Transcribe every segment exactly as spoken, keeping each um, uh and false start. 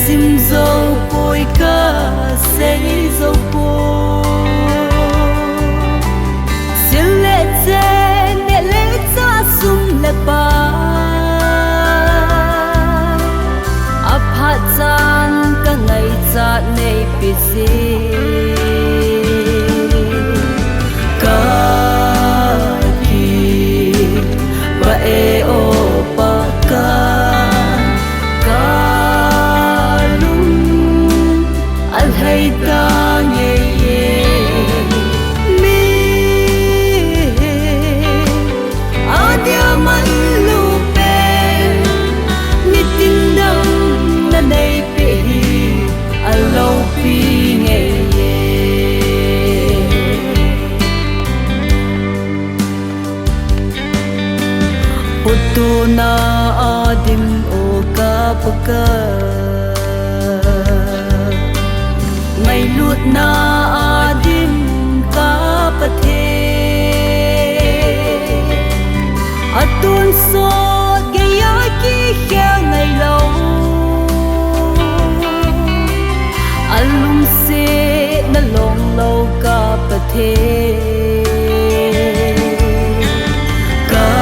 Sim zo poi, ka sei zo poi. Sil le chen, neh le chah, sum le pai, aphat chan ka ngaichat neipe jing. Ka kipah e o Pakai, ka lung alhai tange. Mi adia manlu pen, nitin damna neipeh hi aloupi ngeiye. Huttona adim o ka Pakai, ngailutna adim ka Pathen, atonsot geiya kikhel ngailou, alungsetna longlou ka Pathen. Ka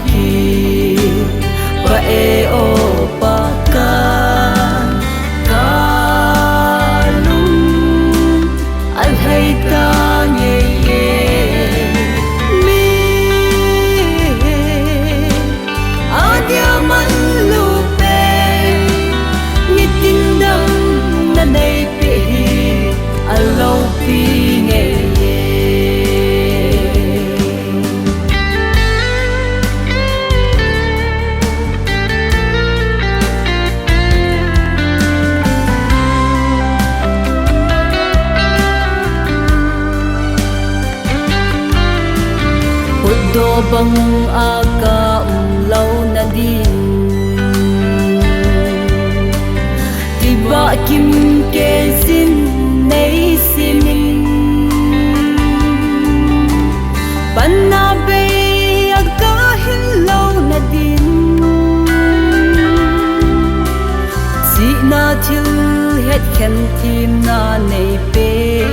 kipah e o Pakai, ka lung alhai tange. Mi adia manlu pen, nitin damna neipeh hi aloupi ngeiye. Hutdoh banga ka umlouna din, tibah kim keijin neisimin, panna beiya ka hillouna din, chihna thilhet khen themna neipeh.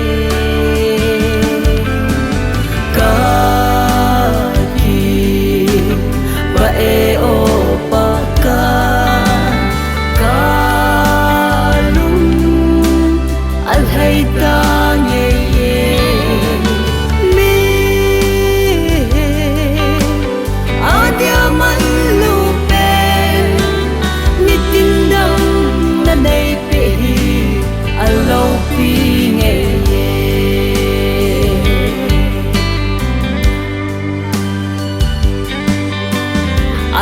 Ka kipah e o Pakai, ka lung alhai tange. Mi adia manlu pen, nitin damna neipeh hi aloupi ngeiye.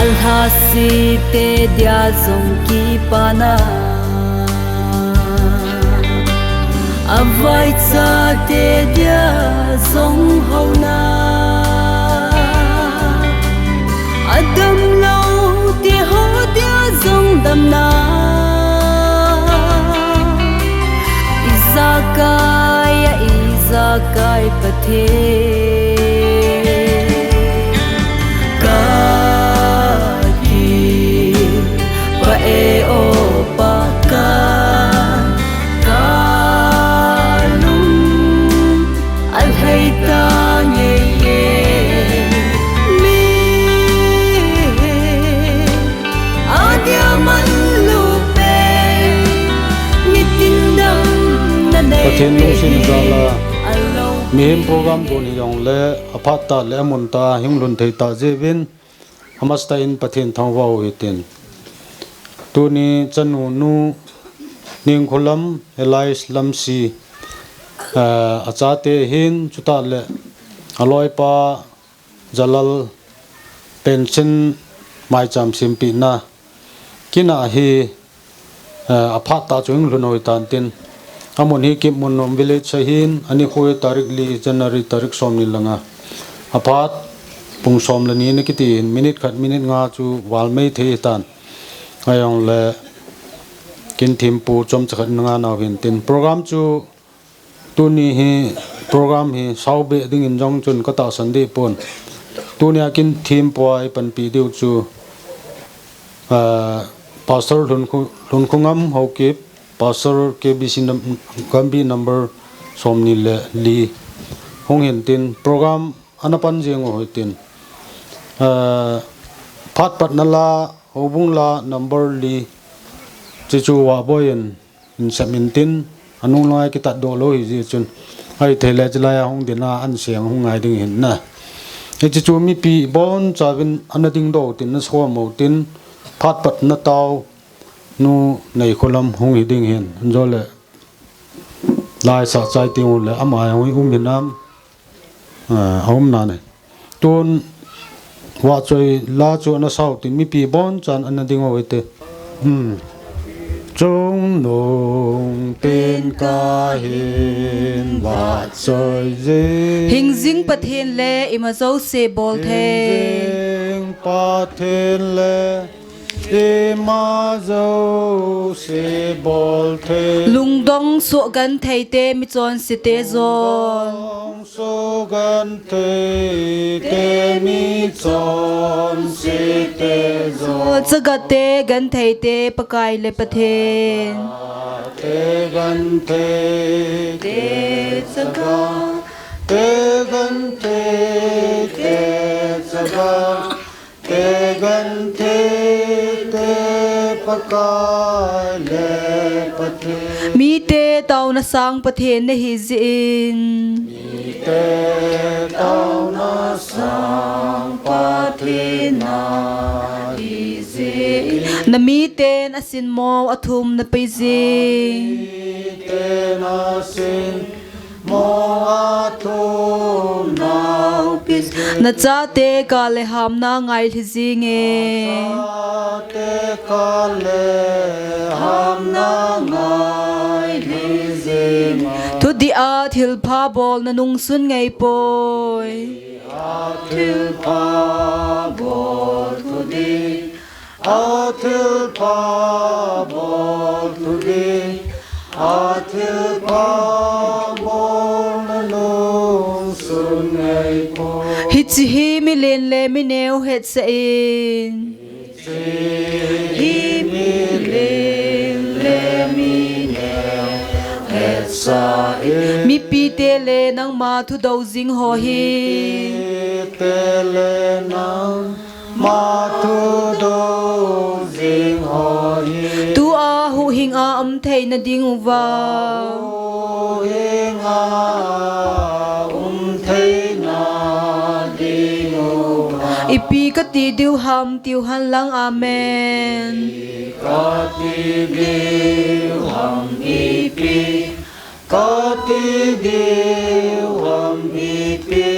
Alhasete dia jong kipana, avaichate dia jong houna, adamlou teho dia jong damna, ijakai a ijakai Pathen. Ka kipah e o Pakai, ka lung alhai tange. Mi adia manlu pen, nitin damna neipeh hi aloupi ngeiye. Pathen lungset jal a mihem program don hijongle, aphat tah le amun tah a hung lhun thei tah jeh uvin, amasa tah in Pathen thangvah u hitin. Tuni chanu nu Ningkholam Elias Lamsi, ah, achate hin chutah le aloipa Jalal pension maicham sempehna kin a hi, eh, aphat tah chu hung lhun u hitan tin, amun hi Kipmunnom village ahin, anikho hi tarik li January tarik somni le nga, aphat pung som le ni na kiti hin, minute khat minute nga chu valmei thei hitan. Ahijongle kin thempu chomcha khat na ngan u hin tin, program chu tuni hi program hi saubeh dingin jong chun ka tahsan deh pon. Tunia kin thempu a i panpi diu chu, ah, Pastor Lhunkhungam Haokip, Pastor K B C Gambih number somni le li hung hintin program ana pan jeng u hitin. Phat patna la, houbung la number li, chuchu Vahboi in, in sep intin, anung langa kitat doh lou hi jeh chun. Ahithei le chulai a hung dinga an seng hung ngai ding hin na. Hichu mipi bonchauvin ana ding doh tin, na som u tin, phat patna tao, Nu Neikholam hung hi ding hin, anjo le lai sa chai ting u le ama hung um hinam, a um na ne. Tun vahchoi la chu ana sau tin mipi bonchan ana ding u hite. Chungnung pen kahin vahchoi jing. Hingjing Pathen le ima jouse bol thei. Hingjing Pathen le ima jouse bol thei. Lungdong soh genthei te michonse te jon. Lungdong soh genthei te michonse te jon. Chaga te genthei te Pakai le Pathen. Te genthei te chaga. Te genthei te chaga. Te genthei te Pakai le Pathen. Mite taona sang Pathen nahi jeh in. Mite taona sang Pathen nahi jeh in. Na miten asin mo athum na pei jing. Miten asin Mo athum nau pis. Na chate kah le hamna ngai lhi jing e. Na chate kah le hamna ngai lhi jing e. Thudih a thilpha bol na nungsun ngei poi. A thilpha bol thudih. A thilpha bol thudih, a thilpha bol na nungsun ngei poi. Hiche hi milen le mineo hetsah in. Hiche hi milen le mineo hetsah in. Mipite le nangma thudou jing ho hi. Mipite le nang Ma thudou jing ho hi. Tua huhhing a um theina ding uva. Huhhing a um theina ding uva. Ipi kati diu ham tiu hen lang, amen. Ipi kati diu ham ipi. Kati diu ham ipi,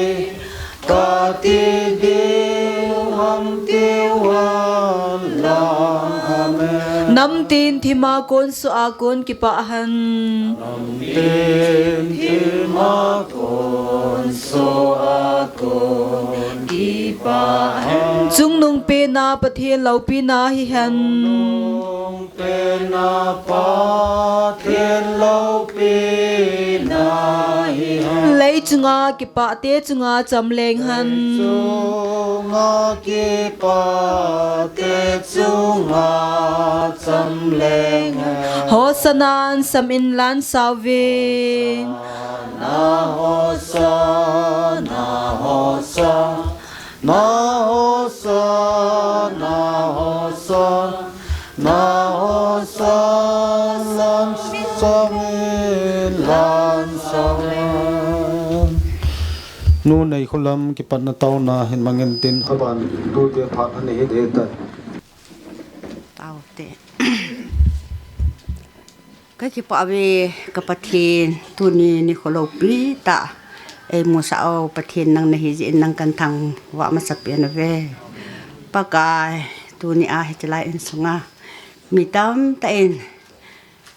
kati diu ham tiu hen lang, amen. Namtin thima kon soh a kon kipah hen. Namtin thima kon soh a kon kipah hen. Chungnung pena Pathen loupina hihen. Chungnung pena Pathen loupina hihen. Lei chunga kipah te chunga cham leng hen. Lei chunga kipah te chunga cham leng hen. Hosanna an sam in lan sauvin. Hosanna, Hosanna, Hosanna. Na Hosanna, Hosanna, Hosanna, Hosanna, Hosanna. Nu Neikholam kipatna taona hin mangin tin aban tute phat ani hite. Taute. Ka kipah uve ka Pathen, tuni nikho loupi tah eimusah u Pathen nang nahi jeh in nang kahin thangvah masapen uve. Pakai, tuni a hiche lai insunga mi tamtah in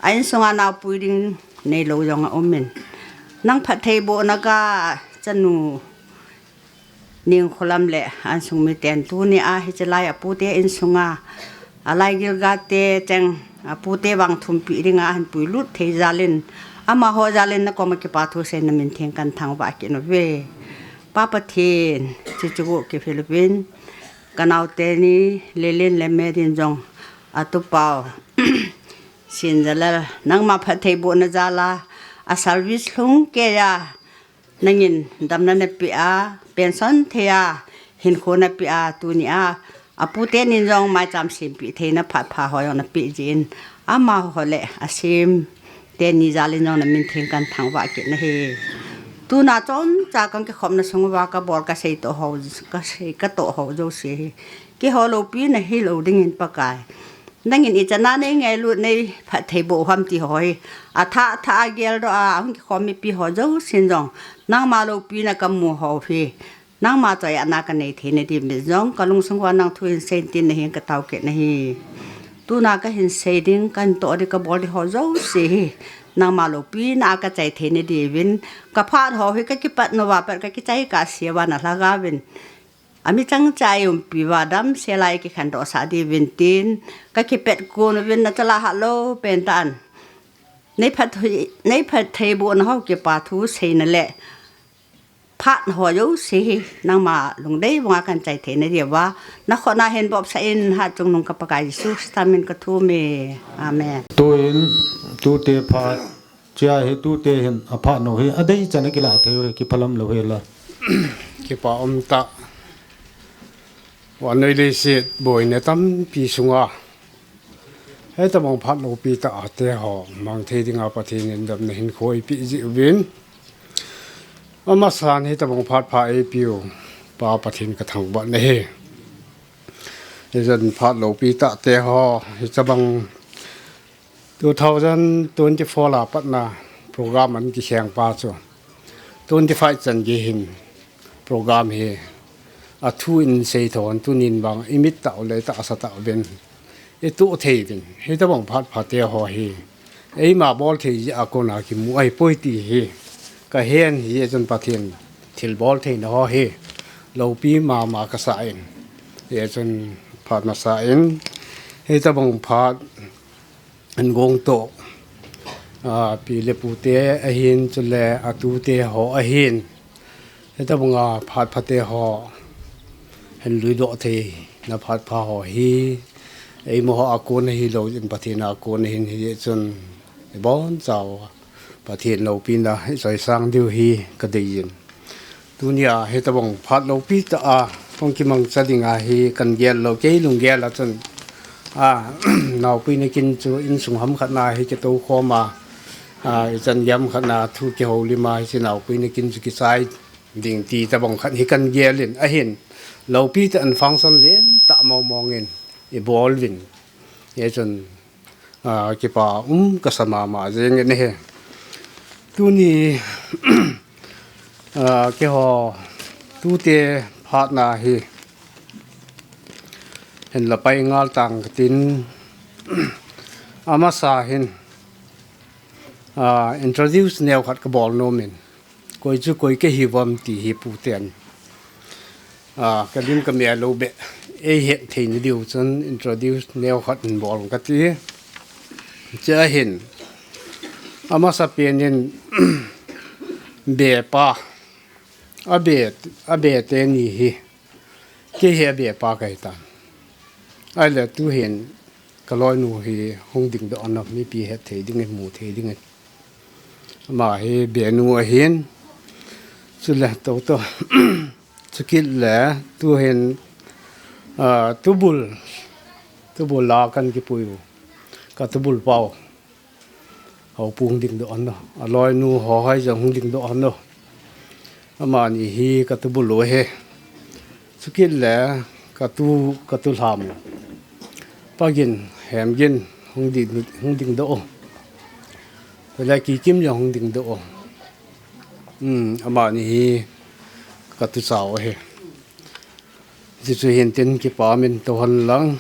a insunga naopui ding neilou jong aum in, nang phattheibohna a chanu Neikholam le a insung miten tuni a hiche lai a pute insunga, a lai Gilgal te cheng a pute vang thumpeh dinga ahin puilut thei jal in, amaho jal in na koma kipa thu seiyin na min theng kahin thangvah kit uve. Pa Pathen, chuche chu kiphel uvin, ka naote ni Lelen le Medin jong Atupau Sinjalal, nangma phattheibohna jal a, a service lhung keiya nangin damna napeh a, pension thei a hinkho napeh a, tunia apu tenin jong maicham sempeh theina phat pha ho jong napeh jeh in, amaho le asem teni jal in jong namin theng kahin thangvah kit nahi. Tuna chomcha kakikhopna sung uva kabol kasei toh ho, kasei katoh ho jouse hi keiho loupina hilou dingin Pakai, nangin ichan a neingailut neiphattheiboh u ham ti ho hi athah thah a geldoh a ahung kikhom mipi ho jousen jong nangma loupina kamu ho hi nangma choi-atna kanei theina diuvin jong kalungsung uva nang thu hinsei in tin nahin katao kit nahi. Tuna kahinsei ding, kahintoh ding, kabol ding ho jouse hi nangma loupina a kachai theina diuvin, kaphat ho hi kakipat nauva pat kakichai kahse uva nalhagaovin amichang chai umpi uva damsel a eikikhendoh sah diuvin tin, kakipet kon uvin nachal a hatlou pentah in neiphatthei, neiphattheibohna ho kipa thu seina le phatna ho jouse hi nangma lungdei banga kahin chai theina diuva nakhut a hin bopsah in, hatchungnung ka Pakai Jesu Christa min kathum e. Amen. Tuin, tute phat, chia hi tute hin aphat nau hi adeichan a kilah thei u hi kiphalam lou hela. Kipa umtah. Vannoi leiset boina tampi sunga hitobang phat loupi tah a teho mang thei dinga Pathen in damna hinkho eipeh jeh uvin, amasan hitobang phat pha eipeu Pa Pathen kathangvah nahi. Hijeh in phat loupi tah teho, hitobang two thousand twenty-four a patna program ahin kikheng pa chu twenty-five chan gei hin program hi athu in seithon tunin vang imit tah u le tahsa tah uvin itoh thei uvin, hitobang phat pha teho hi eima bol thei jeh a kona kimu ahipoi ti hi kahen, hijeh chun Pathen thilbol theina ho hi loupi mama kasah in, hijeh chun phat masa in hitobang phat angong toh, a, pi le pute ahin, chule atute ho ahin, hitobanga phat phate ho hin luidoh theina phat pha ho hi eima ho a kon ahilou in Pathen a kon ahin, hijeh chun ibonchauva Pathen loupina ichoisang diu hi kadeiyin. Tunia hitobang phat loupi tah a hung kimangcha dinga hi kahin gel lou, kei lunggel a chun, a, naopuina kin chu insung ham khat na hi kitoukhom a, a, ichan gei ham khat na thu kihoulim a, hiche naopuina kin chu kichai ding ti tobang khat hi kahin gel in, ahin loupi tah in function lentah mong mong in ibol uvin, hichun a, kipa um kasa mama jeng in ahi. Tuni, a, keiho tute phatna hi hinla pai ngal tang katin, amasa hin, a, introduce neokhat kabol nom in, koi chu koi kahiuvem ti hi puten, a, kalim kameh lou beh eihet theina diu chun introduce neokhat hin bol kati. Chua hin, amasapen in, bepa, abe, abe teni hi kei hi abepa kahitan. Ahile tuhin kaloinu hi hung dingdoh ahi, mipi hetthei dingin, muthei dingin. Ama hi benu ahin, chule toto, chukit le tuhin, a, tubul, tubul a kahin kipui u, katubul pau, houbung dingdoh ahi, aloinu ho hai jong hung dingdoh ahi. Amani hi katubul u ahi. Chukit le katu, katulham u, Pagin, Hemgin hung ding, hung dingdoh u, chule Kikim jong hung dingdoh u. Um, amani hi katucha u ahi. Chuchu hintin kipa min tou hen lang.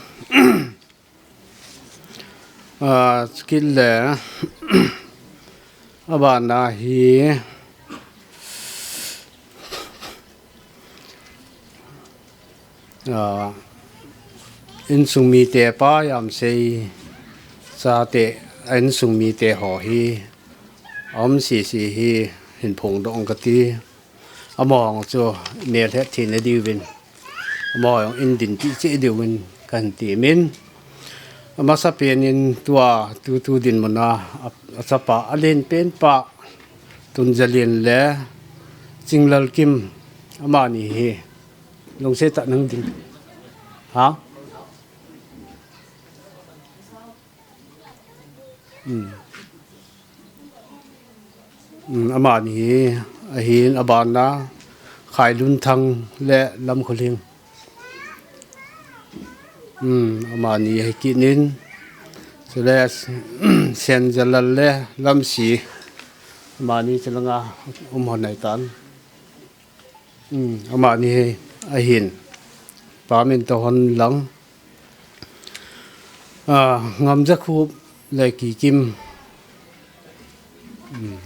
A, chukit le, abana hi, a, insung mite, Pa Jamsei chate, a insung mite ho hi, aum sese hi hin phongdoh ing kati. Amaho chu melhet theina diuvin, amaho jong in din tih cheh diuvin kahin temin. Amasa penin tua tutu dinmuna a, achapa alen penpa Tunzalin le Chinglalkim amani hi lungset tah nang ding. Ha? Hmm. Hmm, amani hi ahin abana Khailunthang le Lamkholhing. Hmm, amani hi kinin. Chule Senjalal le Lamsi. Amani chulanga um hon nai tan. Hmm, amani hi ahin. Pamin to hon lang. Ah, Ngamjakhup le Kikim. Hmm,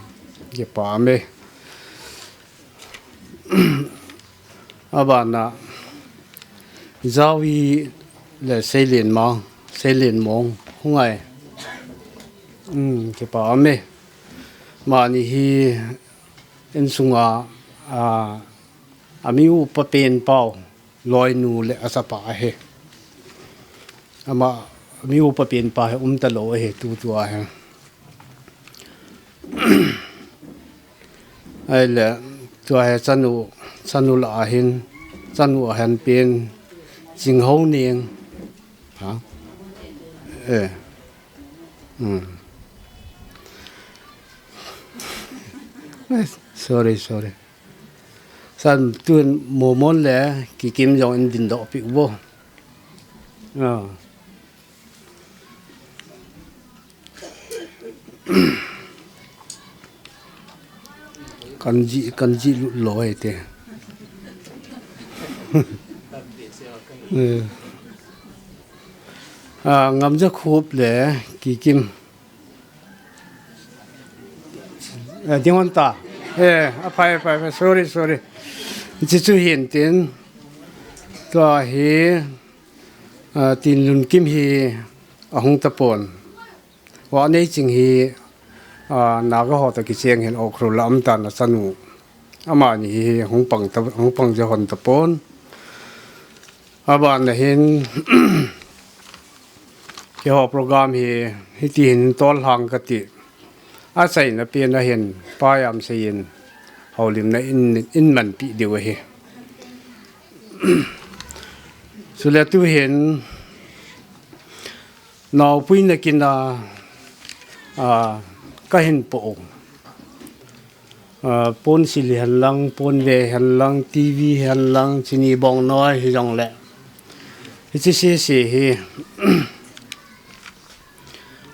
kipah e. Abana Jawi le Seilenmang, Seilenmong, hungai. Hmm, kipah e. Amani hi insunga, ah, ami upa penpau. Loinu le achapa ahi. Ama mi upa penpa hi umta lou ahi tutua hi. Ahile tua hi chanu, chanu lah ahin, chanu ahin pen Chinghouneng. Ha? Eh. Hmm. Sorry, sorry. San tun Momon le Kikim jong in dindoh pi uvo. Ah. Kanji, kanji lut lou ahi te. Eh. Ah, Ngamjakhup le Kikim. Eh, ding hon ta. Eh, aphai, aphai, aphai. Sorry, sorry. Hiche chu hin tin. Tua hi, ah, Tinlunkim hi ahung tapon. Vaneiching hi, ah, Naga ho toh kicheng hin Ukhrul a um tan achanu. Amani hi hung pang ta, hung pang je hon tapon. Abana hin, keiho program hi, hiti hin tol hang kati. Achaina pen a hin, payam seiyin, houlimna in, in manpi diu ahi. Chule tu hin, naopui na kin a, a, kahin po u. Ah, ponsil hihen lang, ponve hihen lang, T V hihen lang, chini bongnoi hijongle. Hiche sese hi,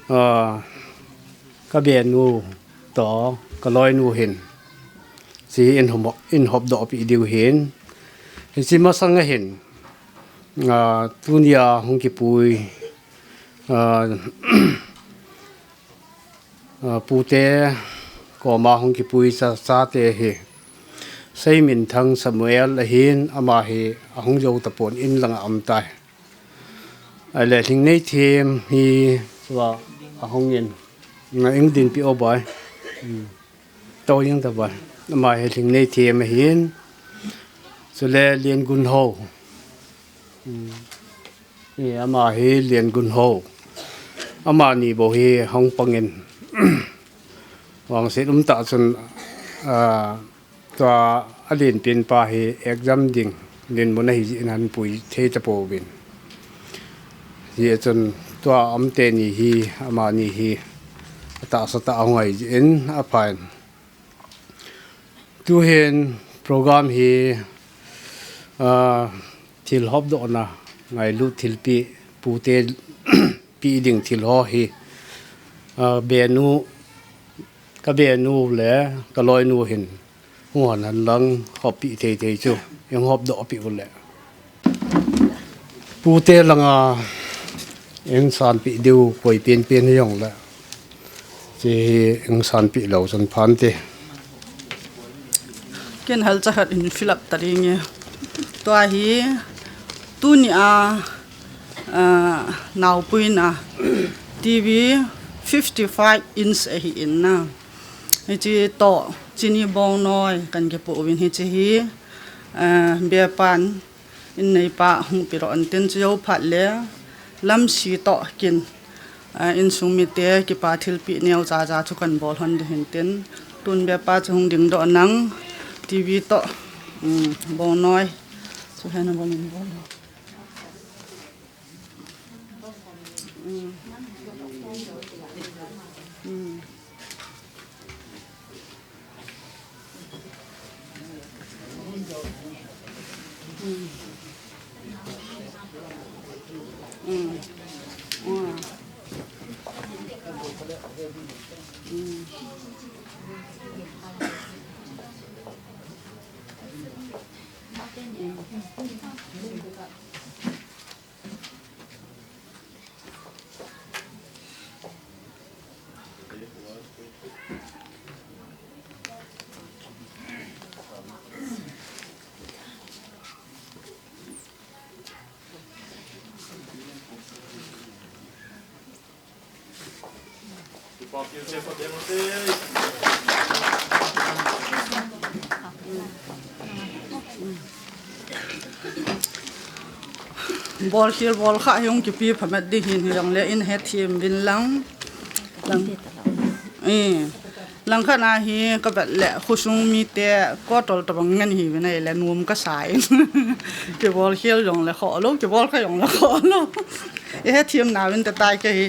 ah, kabenu toh, kaloinu hin. Hiche in hom, in hopdoh pi diu hin. Hiche masang a hin, ah, tunia hung kipui, ah, Ah, pute koma hung kipui cha, chate hi. Seiminthang Samuel ahin ama hi ahung jou tapon in langa um tai. Ahile Lhingneithem hi tua ahung in. Nga ing din pi o bai. Hmm. Tou ing ta bai. Ama hi Lhingneithem ahin. Chule Liangunhou. Hmm. Hi, ama hi Liangunhou. Amani bou hi hung pangin. Vangset um tah chun, ah, tua alen penpa hi exam ding dinmun ahi jeh in ahin pui thei tapouvin. Hijeh chun tua um teni hi, amani hi, atahsa tah a hung ahi jeh in aphan. Tuhin program hi, ah, thil hopdohna, ngailut thilpi, pute pi ding thil ho hi, ah, benu, kabenu le kaloinu hin hung hon hen lang hoppi thei thei chu, hung hopdoh pi u le. Pute langa hung sanpi diu koi penpen hijongle. Hiche hi hung sanpi lou chun phante. Ken halcha khat in fill up ta ding e. Tua hi tunia, ah, naopuina T V fifty five inch ahi in na. Hiche toh chini bongnoi kahin kipoh uvin hiche hi, ah, bepan in neipa hung piro antin chu jou phat le, Lamsi toh kin, ah, insung mite kipa thilpeh neo chacha chu kan bol hon ding hintin, tun bepa chu hung dingdoh nang, T V toh, um, bongnoi chu hena bol in bol. Um. Um. Bolkhel bolkha hi hung kipe phamat ding hin, hijongle in hethem uvin lang. Lang. Eh. Langkhat a hi ka vet le khosung mite kotol tabang ngen hi ve nai le nom ka sa in. Kibolkhel jongle kholou, kibolkha jongle kholou. I hethem nauvin tatai kahi.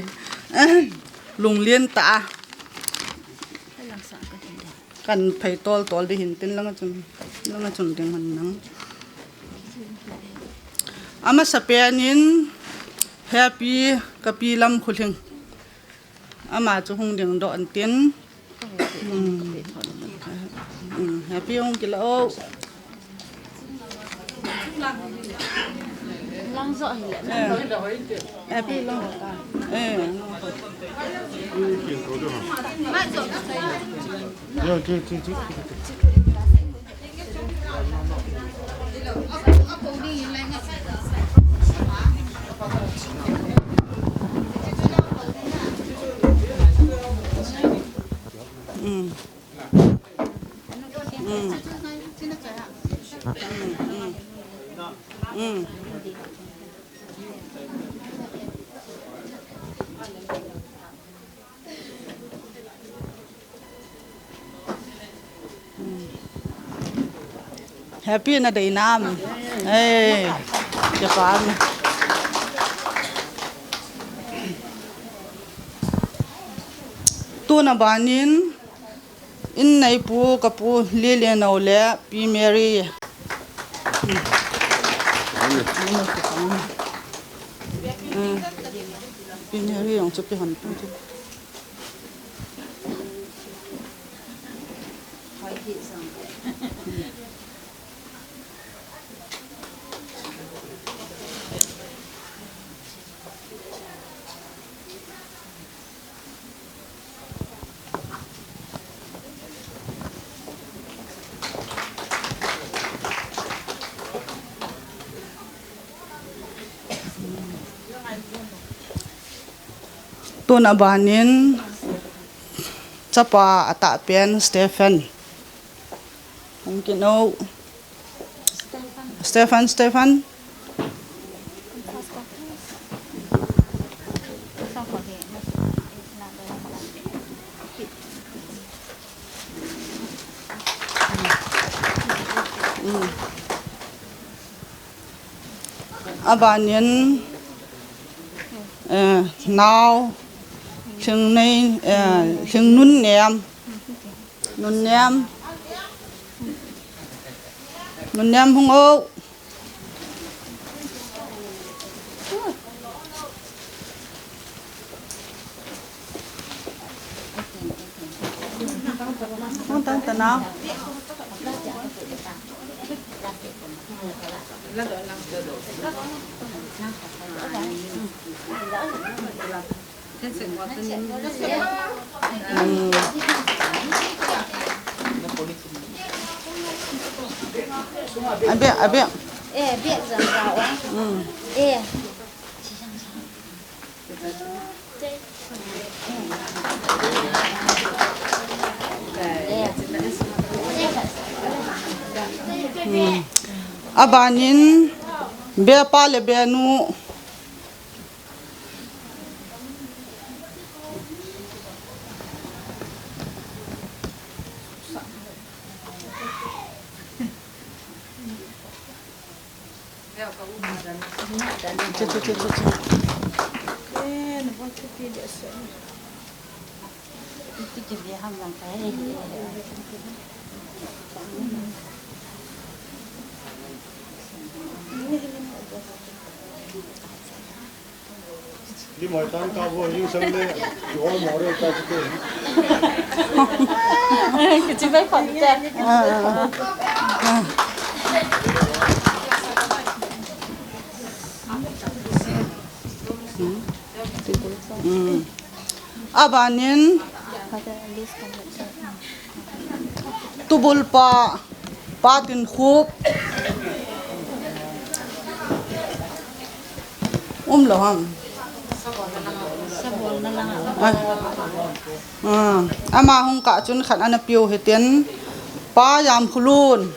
Lunglen tah a. Kan phei toltol ding hintin langa chun, langa chun ding hon nang. Amasapen in Happy ka pi Lamkholhing. Ama chu hung dingdoh intin. Hmm. Hmm, Happy hung kila o. Lang jo hi le. Eh. Happy lang ta. Eh. Mm. Mm. Mm. Mm. Happy na dei nam. Hey, ke pam. Tuna banin, in neipu, ka pu Lele no le Pi Mary. Pi Mary jong chu pi hon pu chu. Tuna banin chapa atahpen Stephen. Hung kit o. Stephen, Stephen. Abanin, eh, nao, Lhingnei, eh, Lhingnunnem. Nunnem. Nunnem hung o. Hung tang ta nao. Abia, abia. Eh, abia jang jang o. Mm. Eh. Hmm. Abanin, bepa le benu. Chu, chu, chu, chu, chu. Lim hoi tan ka bo lim sang le, ki hol mo re ta ki te. Kichi bai khon te. Hmm. Abanin tubulpa, Pa Tinkhup. Um lou ham. Ah. Ah. Ama hung kah chun khat ana piu hitin. Pa Jamkhulun.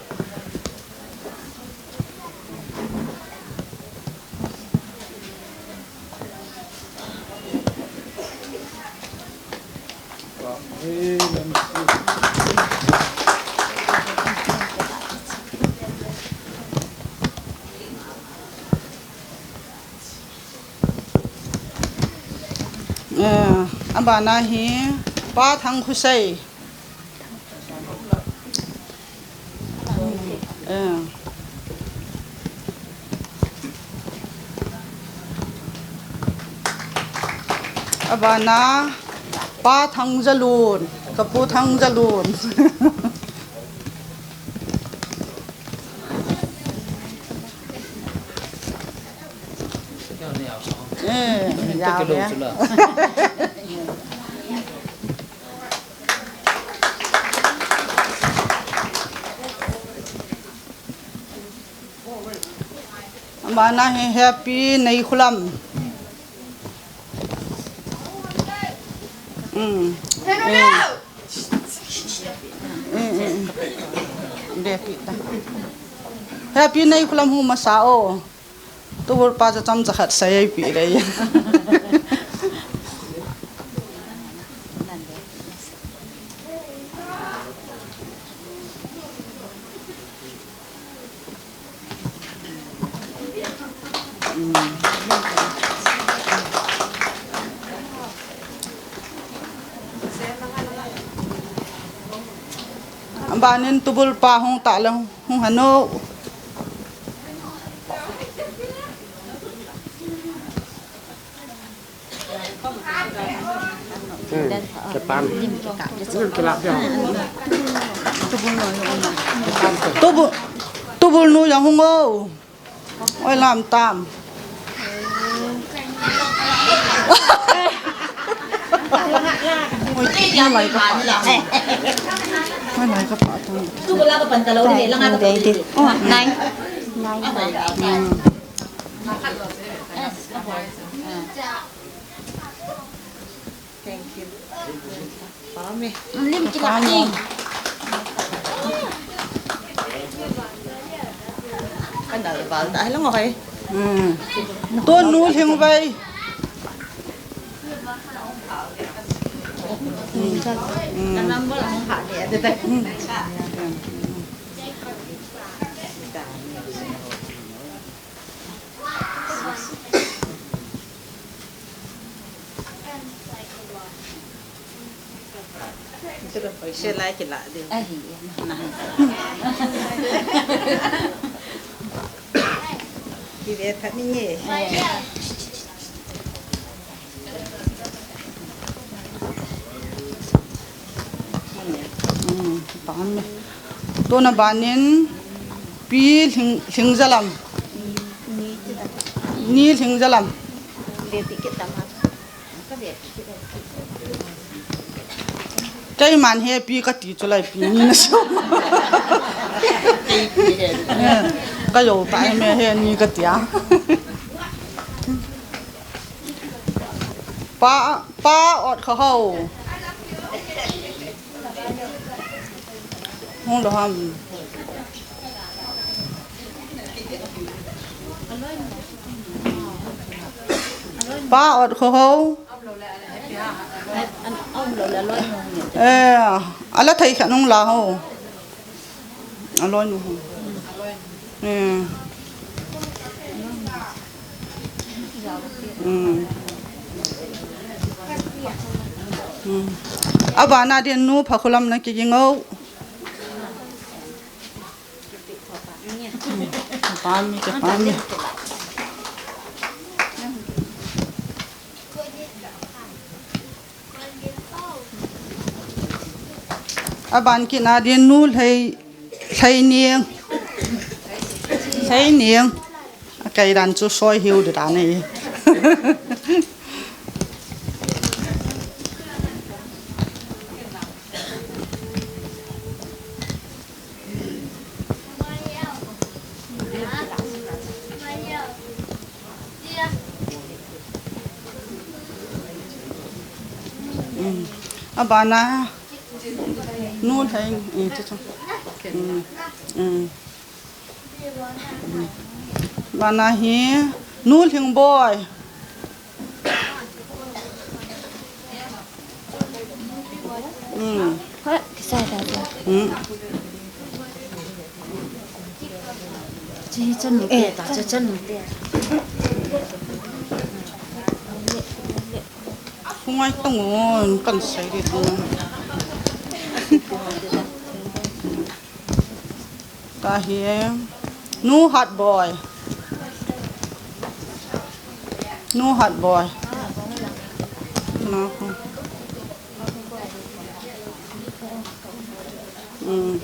Eh, abana hi Pa Thangkhosei. Eh. Abana Pa Thangjalun, ka Pu Thangjalun. Eh, ya, ya. Abana hi Happy Neikholam. Mm. Mm. Mm, mm, mm. Happy Neikholam hu masa o. Tubulpa cha chomcha khat sei eipe le. Abanin tubulpa hung ta le hung hanu. Hmm, Japan. Lim kila dia. Tubul, tubul nu jong hung o. Oi, lam tam. Oi, oi, lai ka pa. Oi, lai ka pa tu. Tubul la ka pan ta lo ni, la nga ka pa. Oh, nine. Nine. Hmm. Thank you. Pame. Lim kila ni. Kana bal ta lang oi. Hmm. Tonu Lhingvai. Hmm. Ka number ang ha ni ate ta. Hmm. Chu ka paisa lai kila diu. Ahi, na. Ki ve phat ni nge. Hmm, pame. Tuna banin Pi Lhing, Lhingjalam. Ni Lhingjalam. Keiman he pi kati chu lai pi ni na so. Ka lo ta me he ni kati a. Pa, Pa Otkhohao. Hung lou ham. Pa Otkhohao. Eh, ala thei khat hung la ho. Aloi nu ho. Eh. Hmm. Hmm. Abana din nu Phakhulam na kiging o. Pami, pami. Aban kit na din nu Lhei, Lheining. Lheining. Akai dan chu soi hiu di dan e. Hmm. Abana nu Lhei, eh, chu chu. Hmm. Hmm. Bana hi nu Lhingboi. Hmm. Hoi, kisai ta ta. Hmm. Chi chan nu te ta, cha chan nu te. Hungai tong on kan sai ri tong. Ka hi nu Hatboi. Nu Hatboi. Na ko. Hmm.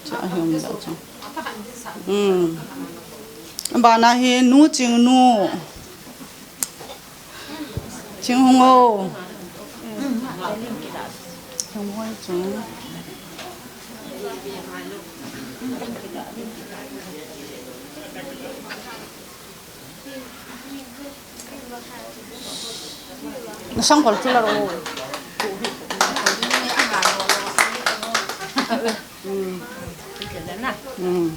Cha hiam da cha. Hmm. Bana hi nu Chingnu. Chinghung o. Chinghung o. Na sang kol chu la ro. Hmm. Hmm.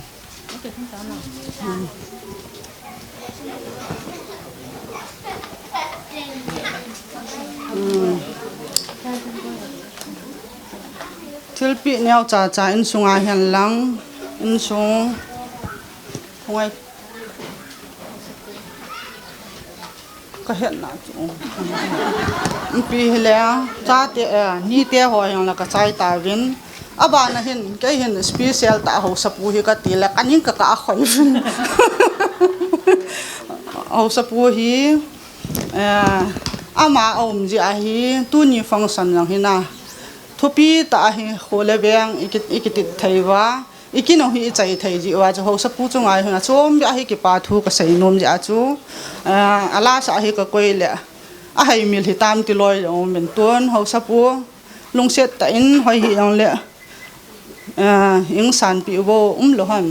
Hmm. Thilpeh neo cha cha insunga hen lang, insung hungai. Ka hetna chu. Ipi hile, chate, eh, nite ho jong la ka chai tauvin. Abana hin, kei hin special tah a haosapu hi ka ti le, ka ning ka kah a khoi uvin. Haosapu hi, eh, ama a um jeh a hi, tuni function jong hi na. Thupi tah a hi, kho le veng, i ki, i kitit thei uva. I kin u hi i chai thei jeh uva chu haosapu chunga hi achom beh a hi kipa thu ka sei nom jeh a chu, eh, a lasa hi ka koi le, a haimil hitam ti loi jong um in tun haosapu lungset tah in hoi hi jong le, eh, ing sanpeh uvo um lou ham.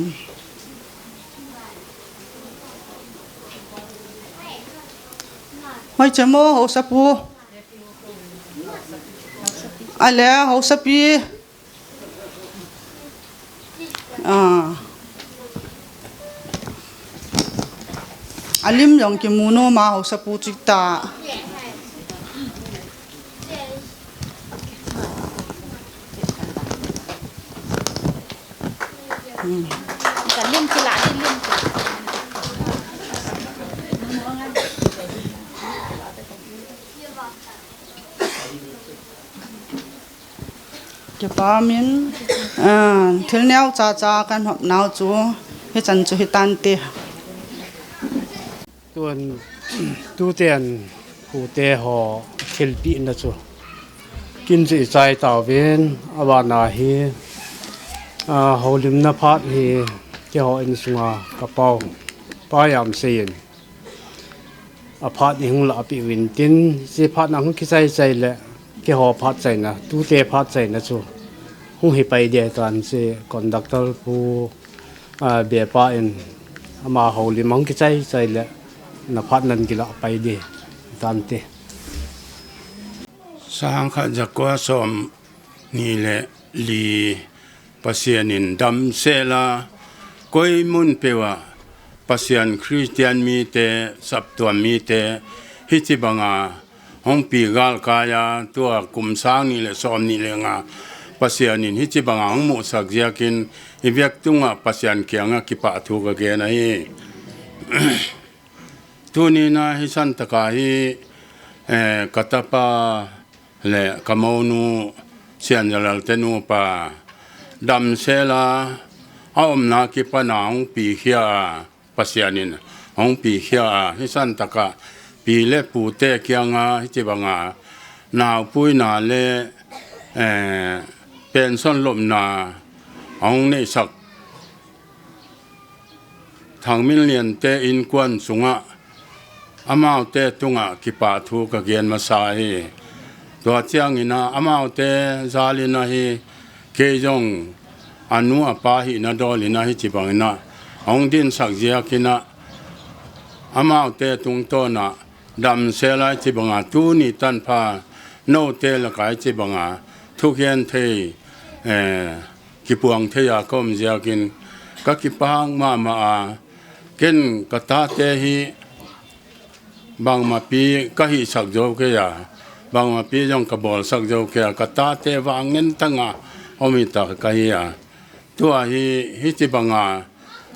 Hoi che mo haosapu. Ale haosapi. Ah. Alim jong kimu nom a haosapu chu ta. Hmm. Ka lim kila, lim kila. Kipa min, ah, thil neo cha cha kan hop nau chu, hichan chu hitante. Tun, tuten, pute ho, thilpehna chu. Kin chu i chai tauvin, abana hi, ah, houlimna phat hi, keiho insunga ka pau, Pa Jamsei in. A phat ni hung lah peh uvin tin, hiche phat na hung kichai chai le, keiho phat chaina, tute phat chaina chu hung hi pai ding tan hiche conductor pu, a, bepa in ama houlim hung kichai chai le, na phat nan kilah pai ding tante. Sangkhat jakua som ni le li Pasian in damsel a, koi mun peuva Pasian Christian mite, saptuam mite, hiche banga hung pi galkai a, tua kum sang ni le som ni le nga Pasian in hiche banga hung musak jeh in, i vek tunga Pasian kianga kipah thu ka gen ahi. Tuni na hisan taka hi, eh, ka tapa le ka mounu Sianjalal te nupa damsela a umna kipana hung pi khia a, Pasian in hung pi khia a, hisan taka pi le pu te kianga hiche banga naopuina le, eh, pension lopna hung neisak Thangminlian te inkuan chunga amaute tunga kipah thu ka gen masa hi. Tua chiang ina amaute jal ina hi kei jong anu apa hina dol ina hiche bang ina hung dinsak jeh ina amaute tungtona damsela hiche banga tuni tanpha noute lakai hiche banga thugen thei, eh, kipuang thei a ka um jeh in ka kipah mama a, ken ka tate hi bangma pi ka hisak jou kei a, bangma pi jong ka bolsak jou kei a, ka tate vang ngen tanga um hita ka hi a. Tua hi, hiche banga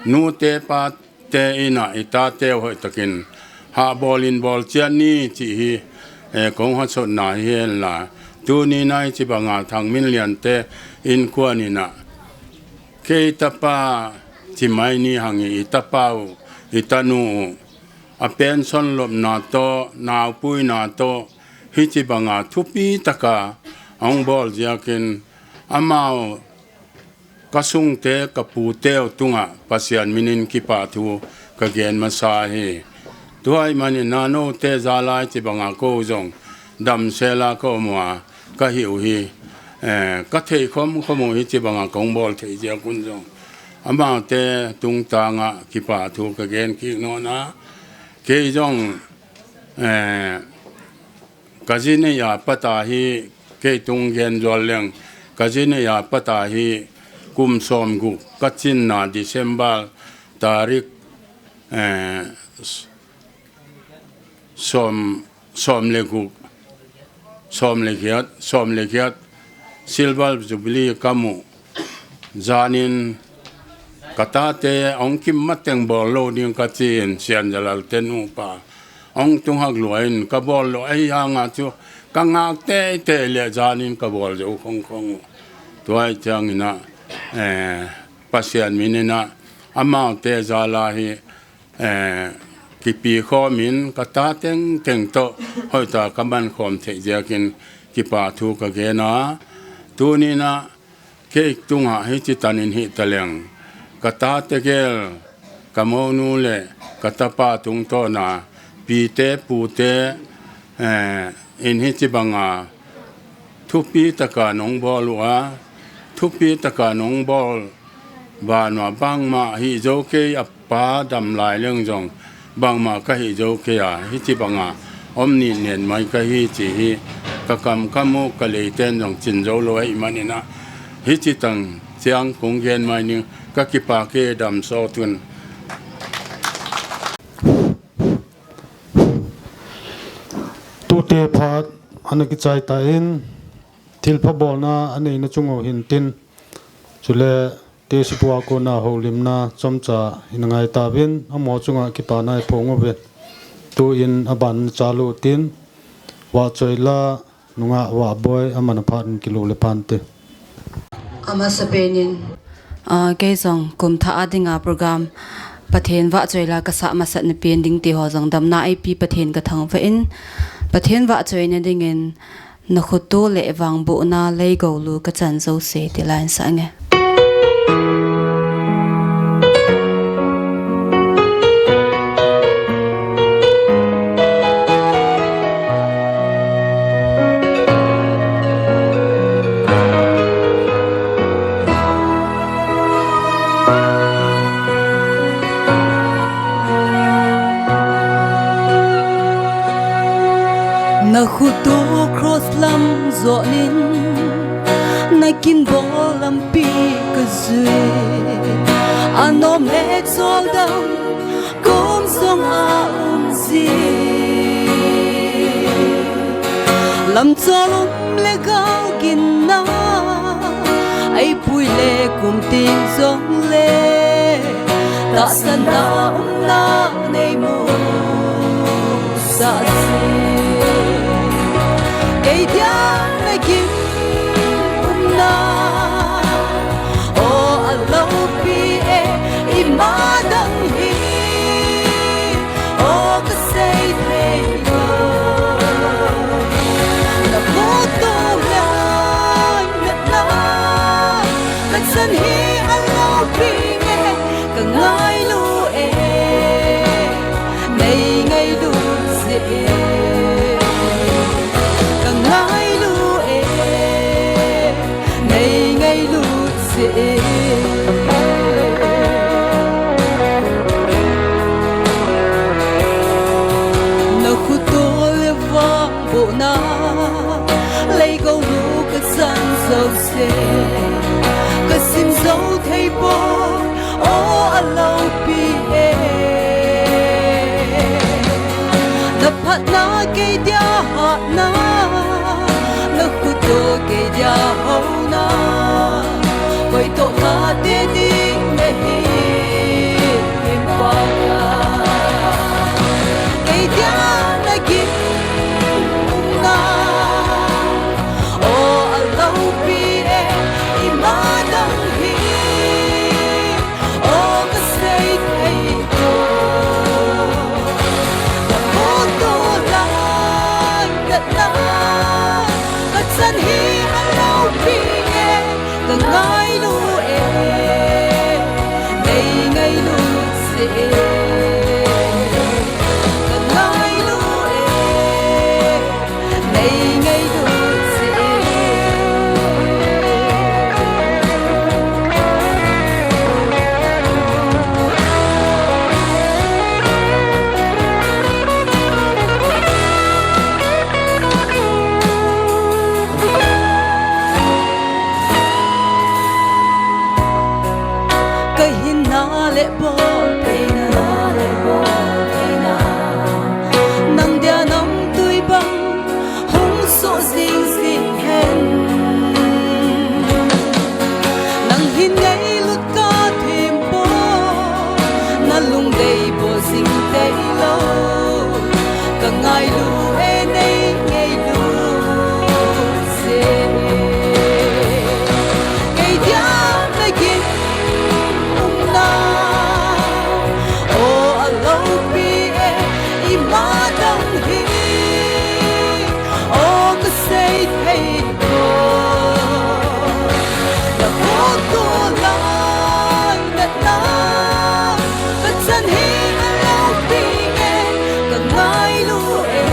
nute pate ina i tate hoitakin ha bol in bol chian ni chi hi, eh, kong ha sot na hi hen la. Tuni na hiche banga Thangminlian te inkuan ina kei tapa chi mai ni hang i tapa u, i tanu u, a pension lopna to, naopuina to, hiche banga thupi taka hung bol jeh in amau ka sungte, ka pute u tunga Pasian minin kipah thu ka gen masa hi. Tua hi manin noute jal a hiche banga kou jong damsela ka um a, ka hiu hi, eh, ka thei khom khom u hiche banga kong bol thei jeh un jong amaute tungtanga kipah thu ka gen kit nom a, kei jong, eh, ka ji nei a pat a hi kei tung gen jol leng, ka ji nei a pat a hi kum som gup ka chin na December tarik, eh, s-, som, som le gup, som le giat, som le giat, Silver Jubilee ka mu. Janin ka tate hung kim mateng bol lou ding ka chi in Sianjalal te nupa hung tung hak lua in ka bol lou ahi hanga chu ka ngak teitei le janin ka bol jou khong khong u. Tua hi chiang ina, eh, Pasian minin a amaute jal a hi, eh, kipi khom in ka ta tengteng to hoitah ka man khom thei jeh in kipah thu ka gen a. Tuni na kei tunga hiche tan in hita leng ka tate gel, ka mounu le ka tapa tungtona pite pute, eh, in hiche banga thupi taka nong bol u a, thupi taka nong bol, banua bangma hi jou kei a pa dam lai leng jong bangma ka hi jou kei a, hiche banga om ni nen mai ka hi chi hi ka kam ka mu ka lei ten jong chin jou lou ahi manin a, hiche tan chiang kong gen mai ning ka kipah kei dam so tun. Tute phat ana kichai tan, thilpha bolna anei na chung u hin tin, chule T C P a kona houlimna chomcha ina ngai tauvin, amaho chunga kipana i phong uvin. Tuin aban chal u tin, Vahchoila nungah Vahboi aman aphat in kilou le phante. Amasapen in, ah, kei jong kum thah a dinga program Pathen vahchoila ka sah masat na pen ding ti ho jong damna eipe Pathen ka thangvah in, Pathen vahchoina dingin Na khutu le vangbohna lei golu ka chan jouse ti la in sa nge. Na khutu cross lam jonin, na kin bol lampi ka jui. Anom le chol dam kom jong a um ji. Lamchol um le gal ginna, Kum ting jong le, tahsanna umna nei mu sah jing. Kei dia na gin umna, aw a loupi e, ima dang hi, aw ka sei thei lo. Na photo lai natna, ka chan hi a loupi e, ka ngailu e, nei ngailu jeh e. Ka ngailu e, nei ngailu jeh e. Na khuto le vang bohna, lei gou nu ka chan jouse, ka sim jou thei poi, aw a loupi e. Na phatna kei dia hatna, na khuto kei dia houna, koi toh kate ding na hi, hin pa ka. Kei dia na gin umna, aw a loupi e, ima dang hi, aw ka sei thei lo. Na photo lai natna, ka chan hi a loupi e, ka ngailu e, nei ngailu jeh e. Ka ngailu e, nei ngailu jeh e. Ka hinna le boltheina, nang dia namtui bang hung soh jing jing hen. Nang hin ngailut ka them poi, na lungdei bol jing thei lo. Ka ngailu e, nei ngailu jeh e. Kei dia na gin umna, aw a loupi e, ima dang hi, aw ka sei thei lo. Na photo lai natna, ka chan hi a loupi e, ka ngailu e,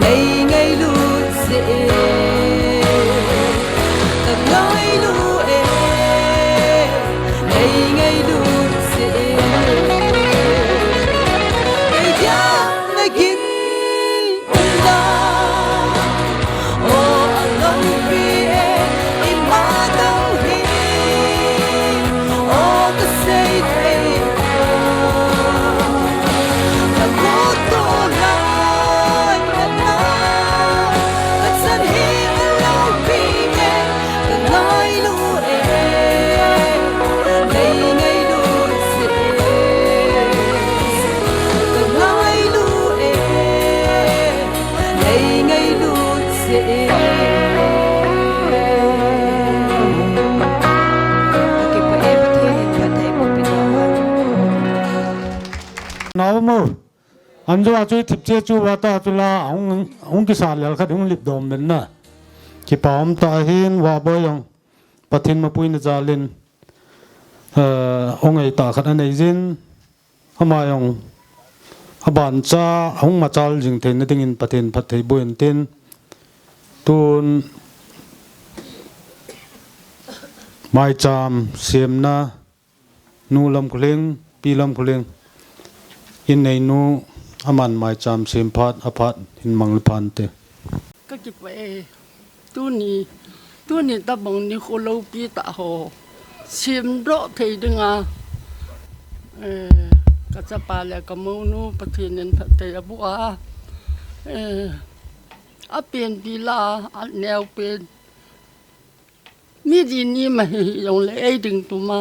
nei ngailu jeh e. Ka ngailu e, nei ngailu jeh e. Kei dia na gin umna, aw a loupi e, ima dang hi, aw ka sei thei lo. Na photo lai natna, ka chan hi a loupi e, ka ngailu e, nei ngailu jeh e. Ka ngailu e, nei ngailu jeh e. Kipah e, Pathen in phattheiboh peh tahen. Nao mo. Anjo a chu thipche chu vata chu la, hung, hung kisa lel khat hung lip dom men na. Kipah um tahen, Vahboi jong Pathen mapuina jal in, eh, hung ngai tah khat anei jin. Ama jong abancha hung machal jing theina dingin Pathen phattheiboh in tin, tun maicham semna, Nu Lamkholing, Pi Lamkholing, in neinu, aman maicham sem phat, aphat hin mang le phan te. Ka kipah e. Tuni, tuni tabang nikho loupi tah ho semdoh thei dinga, eh, ka chapa le ka mounu Pathen in phatthei aboh a, eh, apen pi la, aneo pen, Ni di ni ma hi jong le ei ding tuma.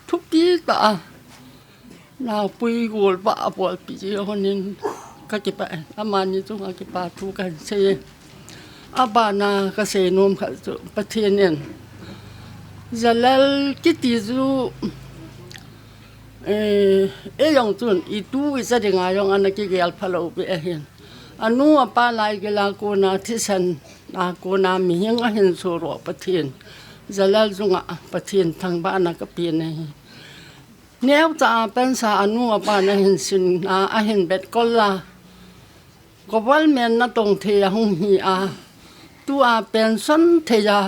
Thupi ta a. Na pui gol ba a bol pi ji honin ka kipa e. Amani chunga kipa thu kan sei. Abana ka sei nom kha chu Pathen in. Jalal kiti chu Eh, ei jong chun, i tu i cha dinga jong ana kigel phalou pi ahin. Anu apa lai gila kona thisan, a kona mihing ahin suro Pathen. Jalal chunga Pathen thangvahna ka pe na hi. Neocha a pensa anu apa na hin sin, a, ahin bet kol la. Government natong thei a hung hi a. Tu a pension thei a.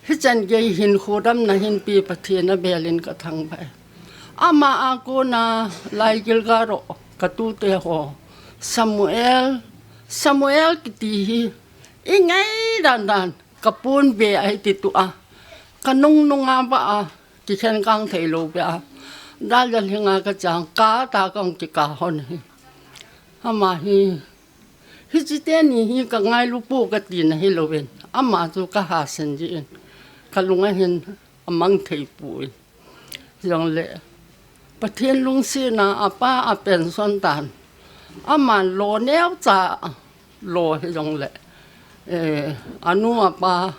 Hichan gei hin khodamna hin pi Pathen a belin ka thangvah e. Ama a kona lai gilga ro ka tute ho. Samuel, Samuel kiti hi i ngai dan dan ka pun be ai ti tu a. Ka nung nung a ba a kikhen kang thei lo be a. Dal dal hinga ka chang ka ta kang kika hon hi. Ama hi Hichi teni hi ka ngailu pu ka tina hi louvin. Ama chu ka hasen ji in. Ka lunga hin amang thei pu in. Jong le. Pathen lungsetna apa a pension tan. Ama lo neocha lo hi jong le. Eh, anu apa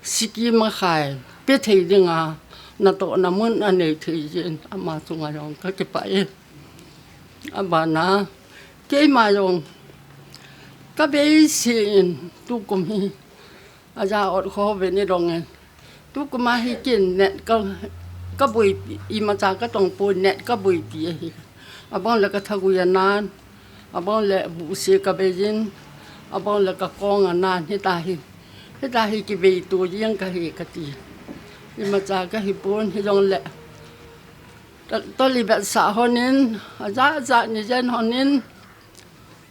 Sikkim a khai, pe thei dinga, natohna mun anei thei jin, ama chunga jong ka kipah e. Abana, keima jong, ka beisei in, tukum hi, aja ot kho ve ni dong e. Tukum a hi kin net ka, ka buipi, imacha ka tong poi net ka buipi ahi. Abang le ka thagui anan, abang le busi ka beijin, abang le ka kong anan, hita hi. Hita hi kibei tu jing ka hi ka ti. Imacha ka hi pon hi jong le. Ta, toli bet sa honin, aja aja ni jen honin,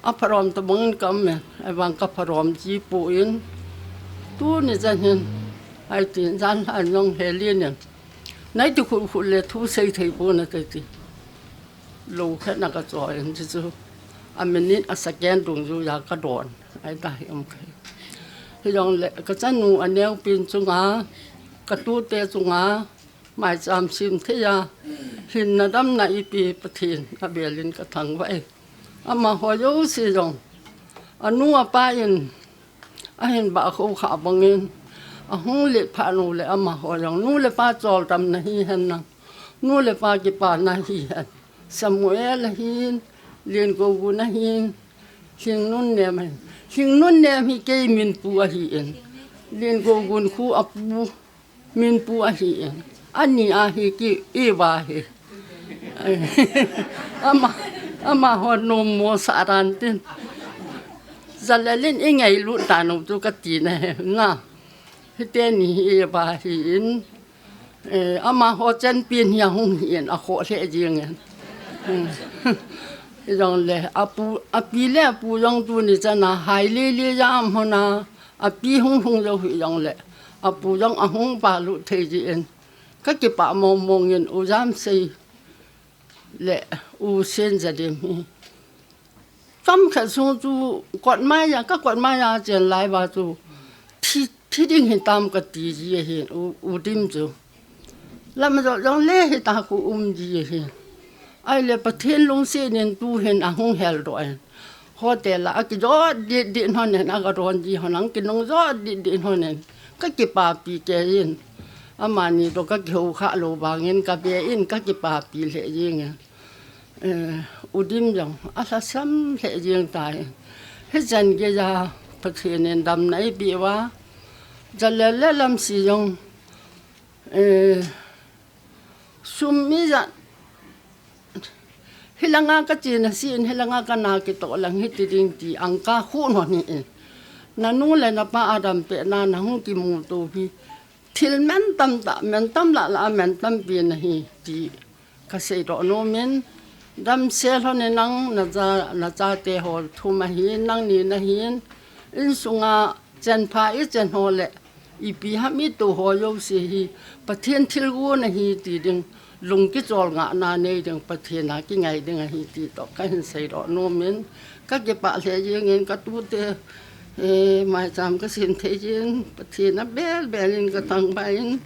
a pharom ta bangin ka um e, ai vang ka pharom ji pon. Tu ni jen hin, ai tin jan han jong helin e. Nai ti khul khul le thu sei thei pon a ka ti. Lo khat na ka choi in chu chu. A minute a second dung ju ya ka don. Ai ta hi um khai. Hi jong le ka chanu a neo pin chunga, ka tute chunga, mai cham sim thei a. Hinna damna ipi Pathen a belin ka thangvah e. Ama ho jouse jong. Anu apa in Ahin ba kho kha bangin, ahung le pha nu le ama ho jong, nu le pa chol tam na hi hen na. Nu le pa kipa na hi hen. Samuel ahin, Lien Gogun ahin, Hing Nun Nem ahin. Hing Nun Nem hi kei min pu ahi in. Lien Gogun khu apu. Min pu ahi e. Ani ahi ki Eva hi. Ama, ama ho nom mo sa ran tin. Jalal in i ngailut ta nom tu ka ti na he. Na. Hite ni hi Eva hi in. Eh, ama ho chen pin hi a hung hi in a kho le jing in. Hmm. Jong le, apu, api le apu jong tu ni chan a hai le le jam ho na. Api hung hung jou hi jong le, apu jong ahung pa lut thei ji in. Ka kipah mong mong in U Jamsei le U Sen Zadim hi. Chomkhat sung chu kot mai a, ka kot mai a chen lai va chu thi, thi ding hi tam ka ti ji ahin U, U Dim chu. Lam jo jong le hita khu um ji ahi. Ai le Pathen lungset in tu hin ahung hel doh in. Hotel a akijot dit dit hon in aga don ji hon ang kinung jot dit dit hon in. Ka kipapi kei in. Amani to ka kihou kha lou vang in ka be in ka kipapi le jing in. Eh, U Dim jong alhasam le jing tai. Hichan gei a Pathen in damna eipeh uva. Jalal le Lamsi jong Eh, sum ijat. Hilanga ka chena si in, hilanga ka na kitoh lang hiti ding ti ang ka hu non hi in. Na nu le na pa adam peh na na hung kimu to hi. Thil men tam ta, men tam la la, men tampi na hi ti. Ka seidoh nom in, damsel hon in nang na cha, na chate ho thum ahin, nangni nahin, insunga chenpha i chen ho le, ipi ham i to ho jouse hi, Pathen thilgon ahi ti ding, lung kichol ngahna nei ding, Pathen a kingai ding ahi ti toh, ka hin seidoh nom in, ka kipah lheh jeng in, ka tute, Eh, maicham ka sem thei jin, Pathen a bel bel in ka thangvah in,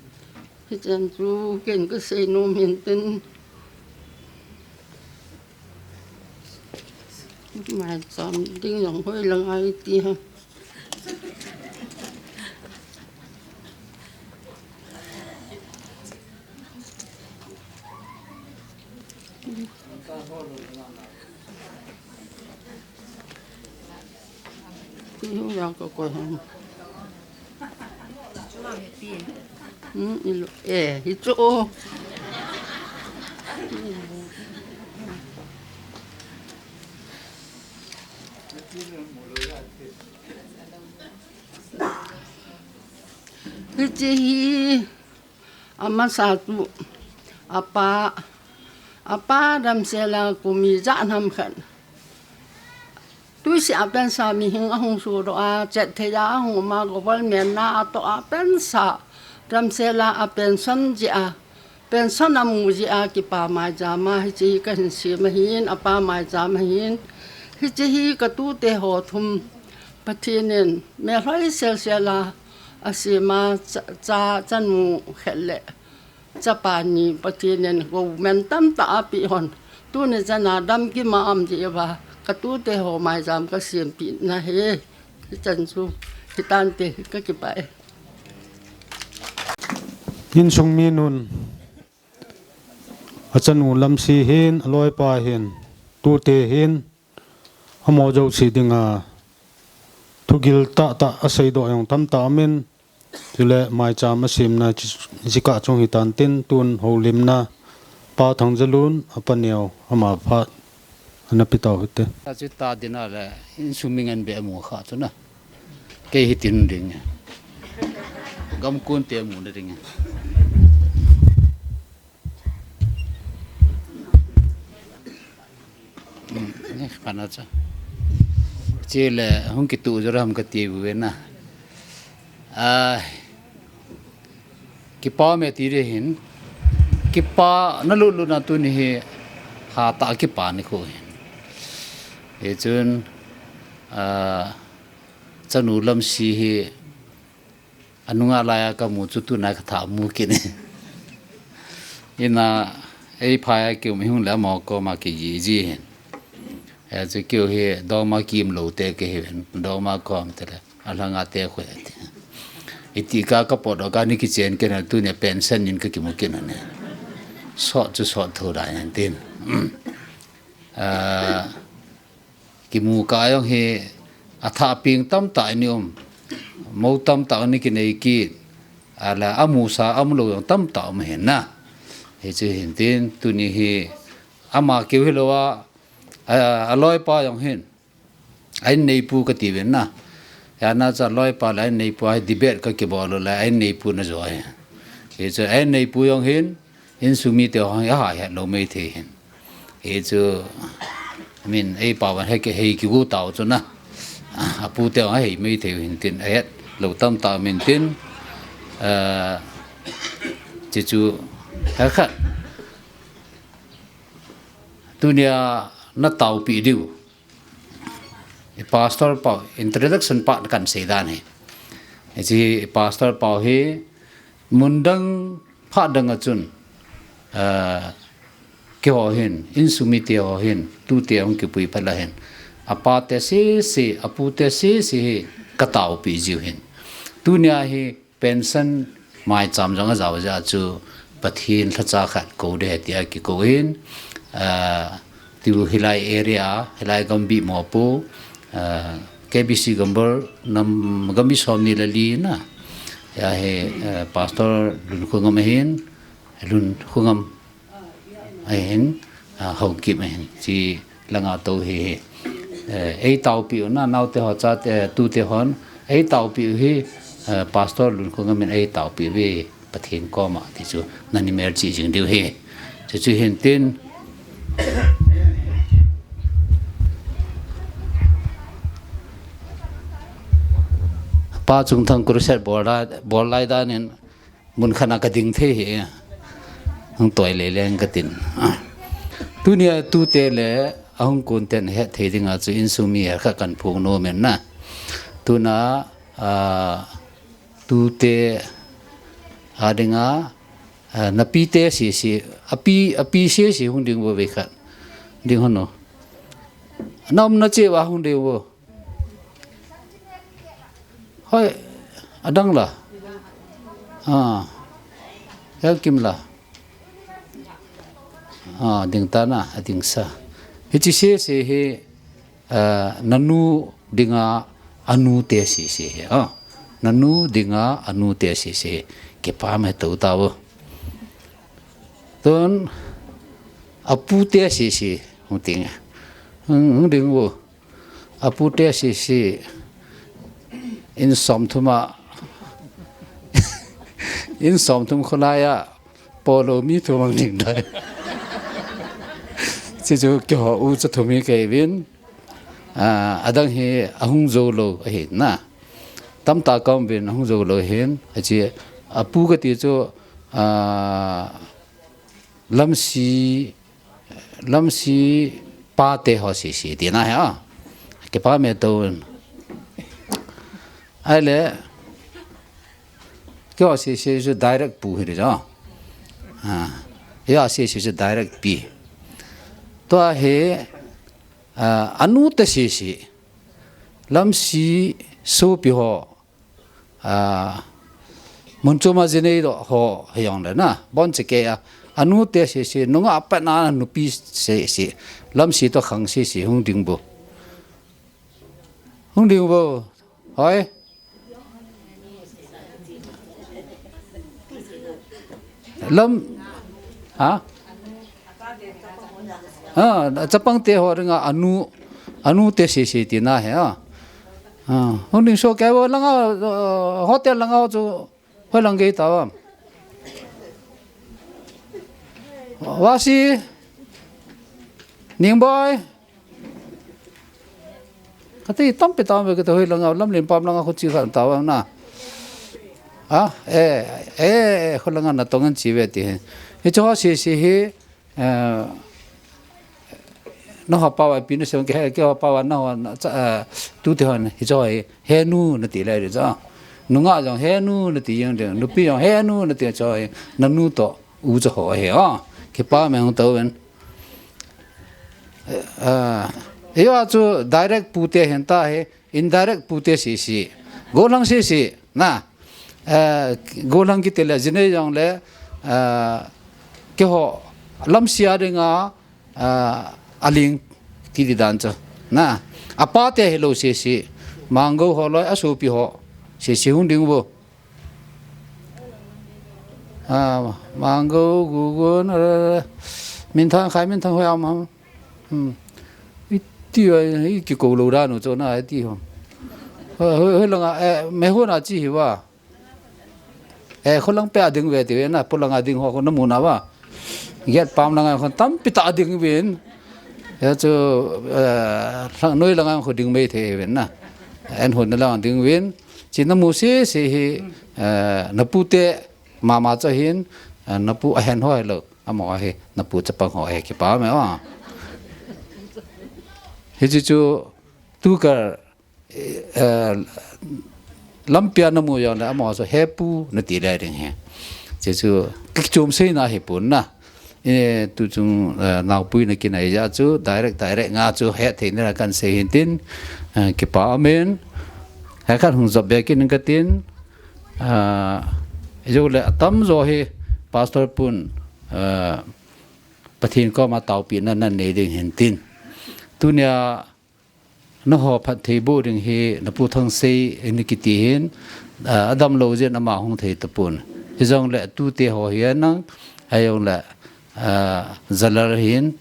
hichan chu ken ka seinom in tin. Maicham ding jong hoi lang ai ti ha. Ihu yang ko ko ham. Hmm, ilu. Eh, hichu. Hichi hi. Amasa chu, apa, apa damsel a kum ijat ham khat. Tuisih a pensa mihing ahung sodoh a, chet thei a ahung um a, government na atoh a pensa, damsel a apension jeh a, pension amu jeh a kipa maicham a hiche hi kahin sem ahin, apa maicham ahin. Hiche hi katute ho thum Pathen in melhoi sel sel a asem a cha, cha, chanu khat le chapa ni Pathen in government tamtah apeh hon. Tuni chan a dam kima um jeh uva katute ho maicham kasempeh na hi. Hichan chu hitante, kakipah e. Insung minun, achanu Lamsi hin, aloipa hin, tute hin, amaho jouse dinga thugil tahtah aseidoh jong tamtah umin, chule maicham asemna chi, chikah chung hitan tin, tun houlimna Pa Thangjalun, apa neo, ama phat ana pe tau hite. Achu ta dina le, insung mi ngen be amu kha chu na. Kei hitin ding. Gamkon te amu na ding. Hmm, eh, kana cha. Chule, hung kitu jo ram kati bu na. Ah, kipa me ti de hin. Kipa na lut lut na tuni hi hatah kipa nikho hin. Hichun, ah, chanu Lamsi hi anunga laiya kamu chu tuna katha mu kit e. Ina, ei phai a kium hung le amaho koma kijih jih hin. Hichu keu hi dongma kimlou te kihi hin, dongma kom te le, alhanga te khu e ti. Iti ka kapot doh ka ni kichen kit na tuni pension in kakimu kit na ne. Sot chu sot tho da hin tin. Ah, kimu kah jong hi athah peng tamtah ini um. Mou tamtah ini kinei kit. Ala amusa amulou jong tamtah um hin na. Hichu hin tin tuni hi ama keu hilou a, a, aloipa jong hin. A in neipu kati uvin na. Hijeh a chu aloipa le a in neipu a hi debate kakibol u le a in neipu na jo hi. Hichu a in neipu jong hin, insung mite ho hi aha het lou mei thei hin. Hichu, I mean, ei pao van hei ki, hei kigu tau chu na. Apu te ho hei mei thei hin tin, ahet lou tamtah min tin, eh, chuchu, hekhat. Tunia na taopi diu. I pastor pao, introduction pao kan sei dan hi. Hiche pastor pao hi, mun dang, phat dang a chun, ah, keiho hin, insung mite ho hin, tute hung kipui phat la hin. Apa te sese, apu te sese hi, ka taopi jiu hin. Tunia hi, pension maicham jong ajao jeh a chu Pathen lhacha khat kou ding ahi tia kikou in, ah, tiu hilai area, hilai Gambih mopo, ah, K B C Gombor nam Gambih somni le li na. Hia hi, ah, Pastor Lunkhongam ahin, Lunkhongam ahin, ah, Haokip ahin, chi langa tou hi hi. Eh, ei taopi u na, naote ho, chate, tute hon, ei taopi u hi, eh, Pastor Lunkhongam in ei taopi u hi, Pathen koma, ti chu, nani mel chi jing diu hi. Chu chu hin tin, Pa Chungthang Crusade bol lai, bol lai dan in, mun khat a ka ding thei hi, hung toi le leng ka tin. Tunia tute le ahung kon ten het thei dinga chu insung mi hekhat kan phong nom in na. Tuna, ah, tute, adinga, ah, napite sese, api, api sese hung ding uvo vei khat. Ding hon o. Na umna cheh uva hung ding uvo. Hoi, adang la. Ah, Helkim la. Ah, ding tan a, ading sa. Hiche sese hi, ah, nanu dinga anute sese hi. Ah, nanu dinga anute sese hi. Kipah me tou tauvo. Tun, apute sese hung ding. Hung, hung ding uvo. Apute sese in somthum a, in somthum khulai a, polou mi thum ang ding dai. Chuchu keiho ucha thum hi kahiuvin, ah, adang hi ahung jou lou ahi na. Tamtah kaum uvin ahung jou lou ahin, ache, apu kati chu, ah, Lamsi, Lamsi pate ho sese tina hi a. Kipah me tou. Ahile, keiho sese chu direct pu hi ding a. Ah, keiho sese chu direct pi. Tua hi, ah, anute sese. Lamsi sopi ho. Ah, mun chom a jinei doh ho hijongle na. Bon chekei a. Anute sese, nungah a pat na nupi sese. Lamsi toh khang sese, hung ding uvo. Hung ding uvo. Hoi. Lam, ha? Ah, chapang te ho dinga anu, anute sese tina hi a. Ah, hung ding soh kei uvo langa, ah, hotel langa chu hoi lang gei tauvam. Wasi, Ningboi. Kati tampi tauve kati hoi langa, Lamlen pam langa khu chi kha tauvam na. Ah, eh, eh, eh, khu langa natong in chi uve ti hi. Hiche ho sese hi, eh, nangho pao a ipi nasei uvem, kei, keiho pao a nangho, na, cha, eh, tute hon, hiche ho hi, henu nati le ding cha. Nungah jong henu nati jeng ding, nupi jong henu nati, hiche ho hi, nanu toh ucha ho ahi, ah. Kipah me hung tou uvin. Ah, eiho chu direct pute ahin, tua hi indirect pute sese. Gollhang sese, na. Eh, gollhang kiti le, jinei jongle, eh, keiho Lamsi a dinga, eh, aling kiti dan chu. Na. Apate hilou sese. Mangou ho loi, asopi ho sese hung ding uvo. Ah, Mangou, Gugun, eh, Minthang, Khai Minthang hoi am ham. Hmm. Iti, eh, i kikou lou dan u chu na, iti ho. Hoi, hoi, hoi langa, eh, Mehun a chi hi uva. Eh, khu lang peh a ding uve ti uve na, polanga ding ho khu namu nauva. Gate pam langa khu tampi tah a ding uvin. Hichu, eh, lhang noi langa khu ding mai thei uvin na. En hon na lang ding uvin. Chi namu sese hi, eh, napute mama chu ahin, eh, napu ahen ho hilou. Amaho hi, napu chapang ho hi, kipah me a. Hiche chu, tukal, eh, lampi a namu jongle, amaho chu hepu nati le ding hi. Hiche chu, kichom seina ahipon na. Eh, tuchung, eh, naopui na kinai jeh chu, direct, direct nga chu, hetthei na kahin sei hin tin, eh, kipah amen. Hekhat hung jop be kit in katin, ah, ijole atamjo hi, Pastor pun, ah, Pathen koma taopehna nanei ding hin tin. Tunia nangho phattheiboh ding hi napu Thangsei eini kiti hin, ah, adamlou jeh in ama hung thei tapon. Hijongle tute ho hi anang, ahijongle, ah, Jalal hin,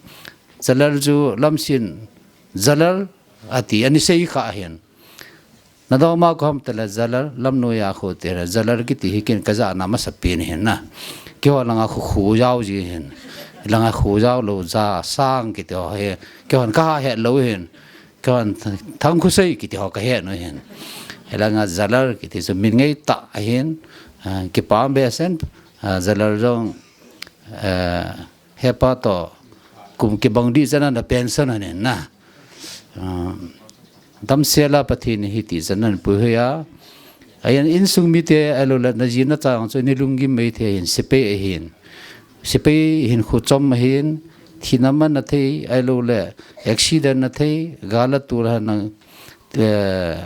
Jalal chu Lamsin, Jalal ati, ani sei kha hin. Nadong ma koi ham tile Jalal, lamnoi a khu tile Jalal kiti hi ken kajana masapen hin na. Keiho langa khu khu jao ji hin. Langa khu jao lou ja sang kiti ho hi. Keihon kahet lou hin. Keihon Thangkhosei kiti ho kahet u hin. Hilanga Jalal kiti chu min ngeitah ahin. Ah, kipah behseh in, ah, Jalal jong, ah, hepa toh kum kibang ding chan a na pension ahin na. Ah, Damsel a Pathen in hiti chan nahin puihoi a. Ahin insung mite ahilou le naji nacha chu nilung gim maithei ahin, sepai ahin. Sepai hinkho chom ahin, thina man athei, ahilou le accident athei, gal a tul ahin nang, eh,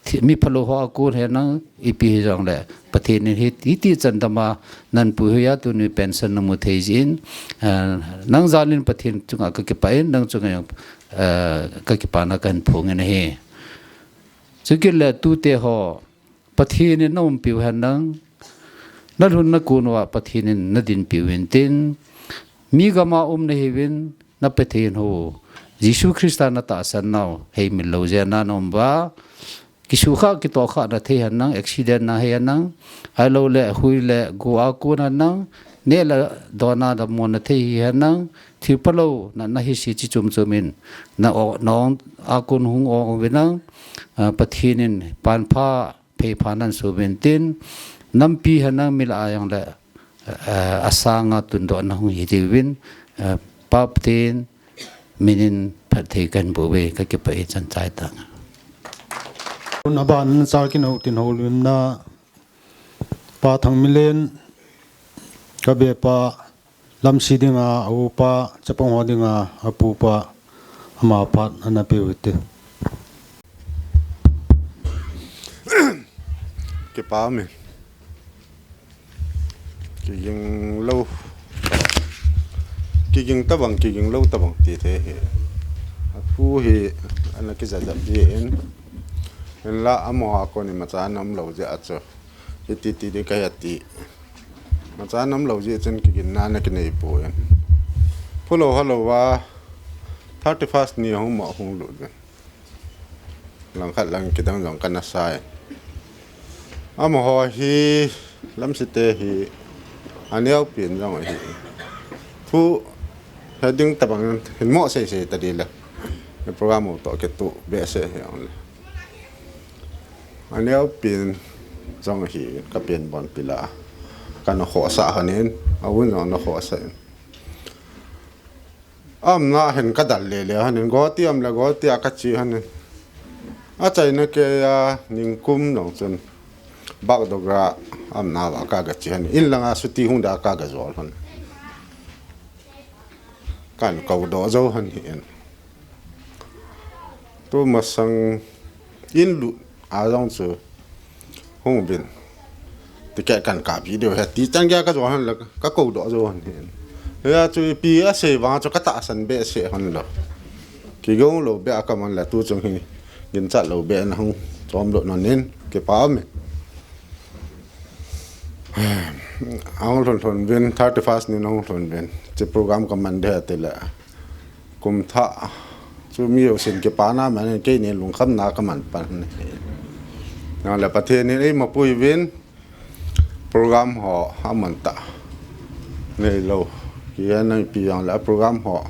thi-, mi phalou ho a kon ahin nang, ipi hijong le, Pathen in hi, hiti chan dam a nahin puihoi a tuni pension namu thei jin, eh, nang jal in Pathen chunga kakipah in, nang chunga jong, eh, kakipana kahin phong in ahi. Chukit le tute ho, Pathen in naumpiu ahin nang, nalhun nakon uva Pathen in nadinpiu intin, mi gam a um nahiuvin, na Pathen ho, Jesu Christa natahsan nau, heimil lou jeh a naum uva, kisukha, kitohkhah nathei ahin nang, accident nahei ahin nang, ahilou le, hui le, go a kon ahin nang, neh le don a dammo nathei hi ahin nang, thil phalou, na, nahi se chi chom chom in, na o, na ong a kon hung ong uvin nang, ah, Pathen in, pan pha, phei pha nahin so uvin tin, nampi ahin nang mi lah a jong le, eh, asang a tundoh na hung hi diuvin, eh, Pa Pathen min in phatthei kahin boh uve, kakipah e, chan chai tang. Tun aban cha kin ho tin ho lim na Pa Thangminlen, ka be pa, Lamsi dinga a upa, chapang ho dinga a pupa, ama phat ana peu hite. Kipa me. Kiging lou. Kiging tabang, kiging lou tabang ti thei hi. A thu hi ana kijajap ji in. Hinla amaho a kon imacha ana um lou jeh a chu. Hiti ti ding kahi ati. Imacha ana um lou jeh chun kiginna ana kinei poi. Phu lou ha lou a thirty first ni hung mo hung lut uvin. Langkhat lang kidang jong kana sa e. Amaho hi Lamsi te hi aneo pen jong ahi. Thu he ding tabang hin mo sei sei ta di le. Program u toh kitoh behseh hi ong le. Aneo pen jong ahi, ka pen bon pila. Kana khohsah hon in, a un jong ana khohsah in. Amna hin ka dal le le hon in, goti am le goti a ka che hon in. Achaina kei a ningkum nung chun Bagdogra amna va ka ga che hon in. In langa suti hung da ka ga jol hon. Kan kau doh jou hon hi in. Tu masang in lut a jong chu hung uvin. Ticket kan kap ji diu ahi ti chan gei a ka jol hon le ka kou doh jou hon hi. Hia chu ipi asei vang chu ka tahsan behseh hon lou. Kigong lou beh a ka man le tu chung hi ginchat lou beh na hung chom lut non in kipa me. Ahung lhun lhun uvin, thirty first ni ahung lhun uvin. Chu program ka man ding ahi ti le. Kum thah chu mi jousen kipana man in keini lungkhamna ka man pan ahi. Nang le Pathen in eima pui uvin program ho aman ta. Nei lou. Kei nang pi jong le program ho.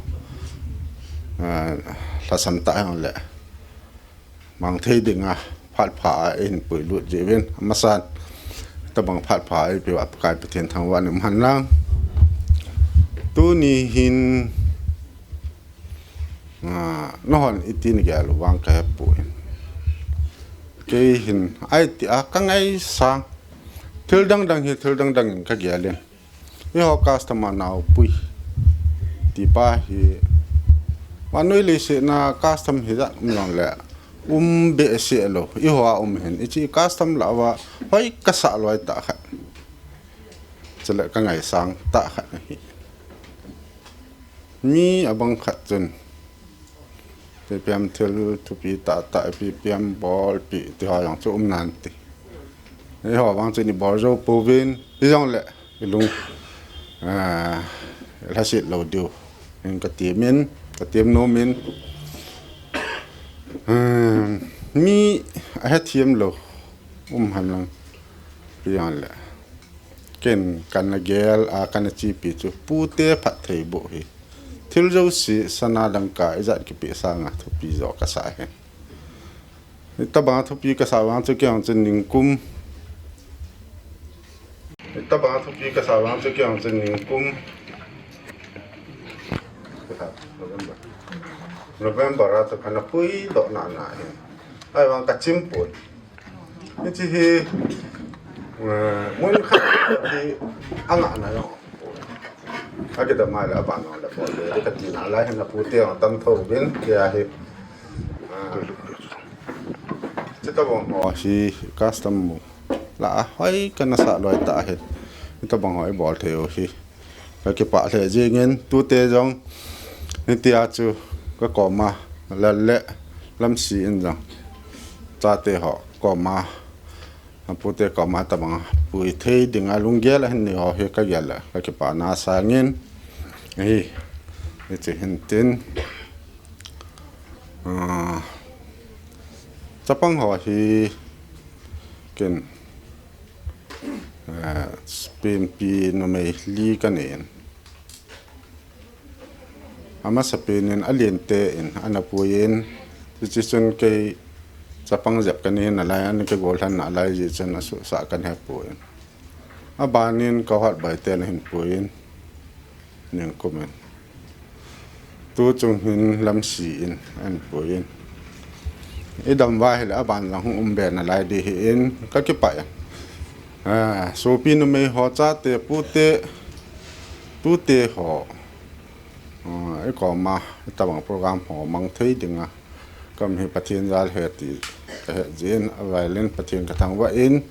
Ah, lhasam ta jong le. Mang thei dinga phat pha a eihin puilut jeh uvin. Amasan. Tabang phat pha a eipeu a Pakai Pathen thangvah in um hen lang. Tuni hin Ah, nahon iti nagel u vang ka hepoi. Kei hin, aiti a ka ngaisang. Thil dang dang hi, thil dang dang in ka gel in. Eiho customer naopui. Tipa hi. Vannoi leiset a customer hijat um jong le. Um behseh lou. Eiho a um hin. Hiche customer lah uva. Hoi ka sah loi tah khat. Chule ka ngaisang tah khat ahi. Mi abang khat chun, ipi ham thil thupi tah tah, ipi ham bolpi, ti ho jong chu um nante. Eiho vang chun i bol jou pouvin, hijongle, i lung, ah, lhaset lou diu. Hin ka temin, ka tem nomin. Ah, mi ahethem lou, um hen lang, hijongle. Ken kana gel a kana chepi chu pute phattheiboh hi. Thil jouse sana dangka ijat kipeh sanga thupi jo kasa ahi. Hitabanga thupi kasa vang chu kei jong chun ningkum. Hitabanga thupi kasa vang chu kei jong chun ningkum. November. November a chu kana pui doh nana hi. Ahivang ka chim poi. Hiche hi, eh, mun khat hi angah na jong. Akidam a le aban jong le poi le kati nalai hin apu te jong tam tho uvin tia hi. Ah. Chutobang ho hi custom mu la a hoi kana sah loi ta hi. Chutobang ho ibol thei u hi. Ka kipah lheh jingin, tute jong, hitia chu ka koma, Lal le Lamsi in jong, chate ho koma, apute koma tabang pui thei dinga lunggel ahin nei ho hi ka gel le, ka kipana sangin, ahi, hiche hin tin, ah, chapang ho hi ken, eh, penpi numei li ka nei in. Amasapen in alen te in ana pui in, chuche chun kei chapang jep ka nei nalai, ana kigolhan nalai jeh chun asuhsah ka he poi. Aban in ka hot bai te na hin pui in. Ningkum in. Tu chung hin Lamsi in, ahin pui in. Idam uva ahile aban jong hung um be nalai ding ahin, ka kipah e. Ah, sopi numei ho chate pute, tute ho. Ah, ikoma, itobang program ho mang thei dinga. Ka um hi Pathen jal ahi ti ka he jin, avel in Pathen ka thangvah in.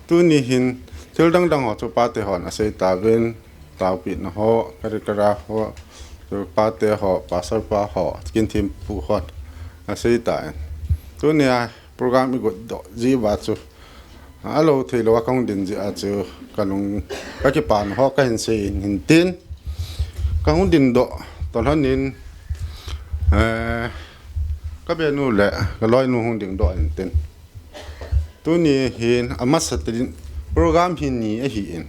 Tuni hin, thil dang dang ho chu pate hon asei tauvin, taopina ho, kari kara ho, chu pate ho, pastor pa ho, kin thempu hon asei tan. Tunia program igot doh ji uva chu, alou thei lou a kahung din jeh a chu, kalung, ka kipana ho kahin sei in tin. Kahung din doh, toh lhon in, eh, ka benu le, ka loinu hung ding doh in tin. Tuni hin amasa tin program hi ni ahin.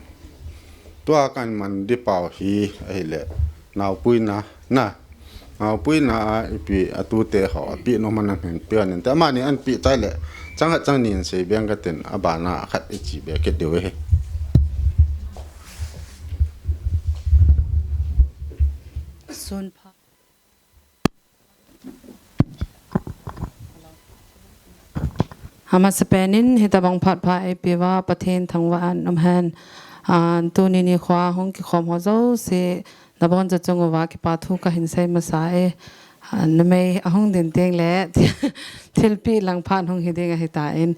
Tua kahin man ding pau hi ahile naopuina, na. Naopuina a ipi a tute ho, api nom ahin pe in tin. Amani ahin pe tai le, chang khat chang ni in sei beng ka tin, abana khat ichi be kit diu ahi. Sun pha. Amasapen in hitobang phat pha eipeuva Pathen thangvah in um hen. Ah, tuni nikho a hung kikhom ho jouse, nabonchauva chung uva kipa thu kahin sei masa e. Ah, numei ahung din teng le, thilpeh lang phat hung hi ding ahi tan.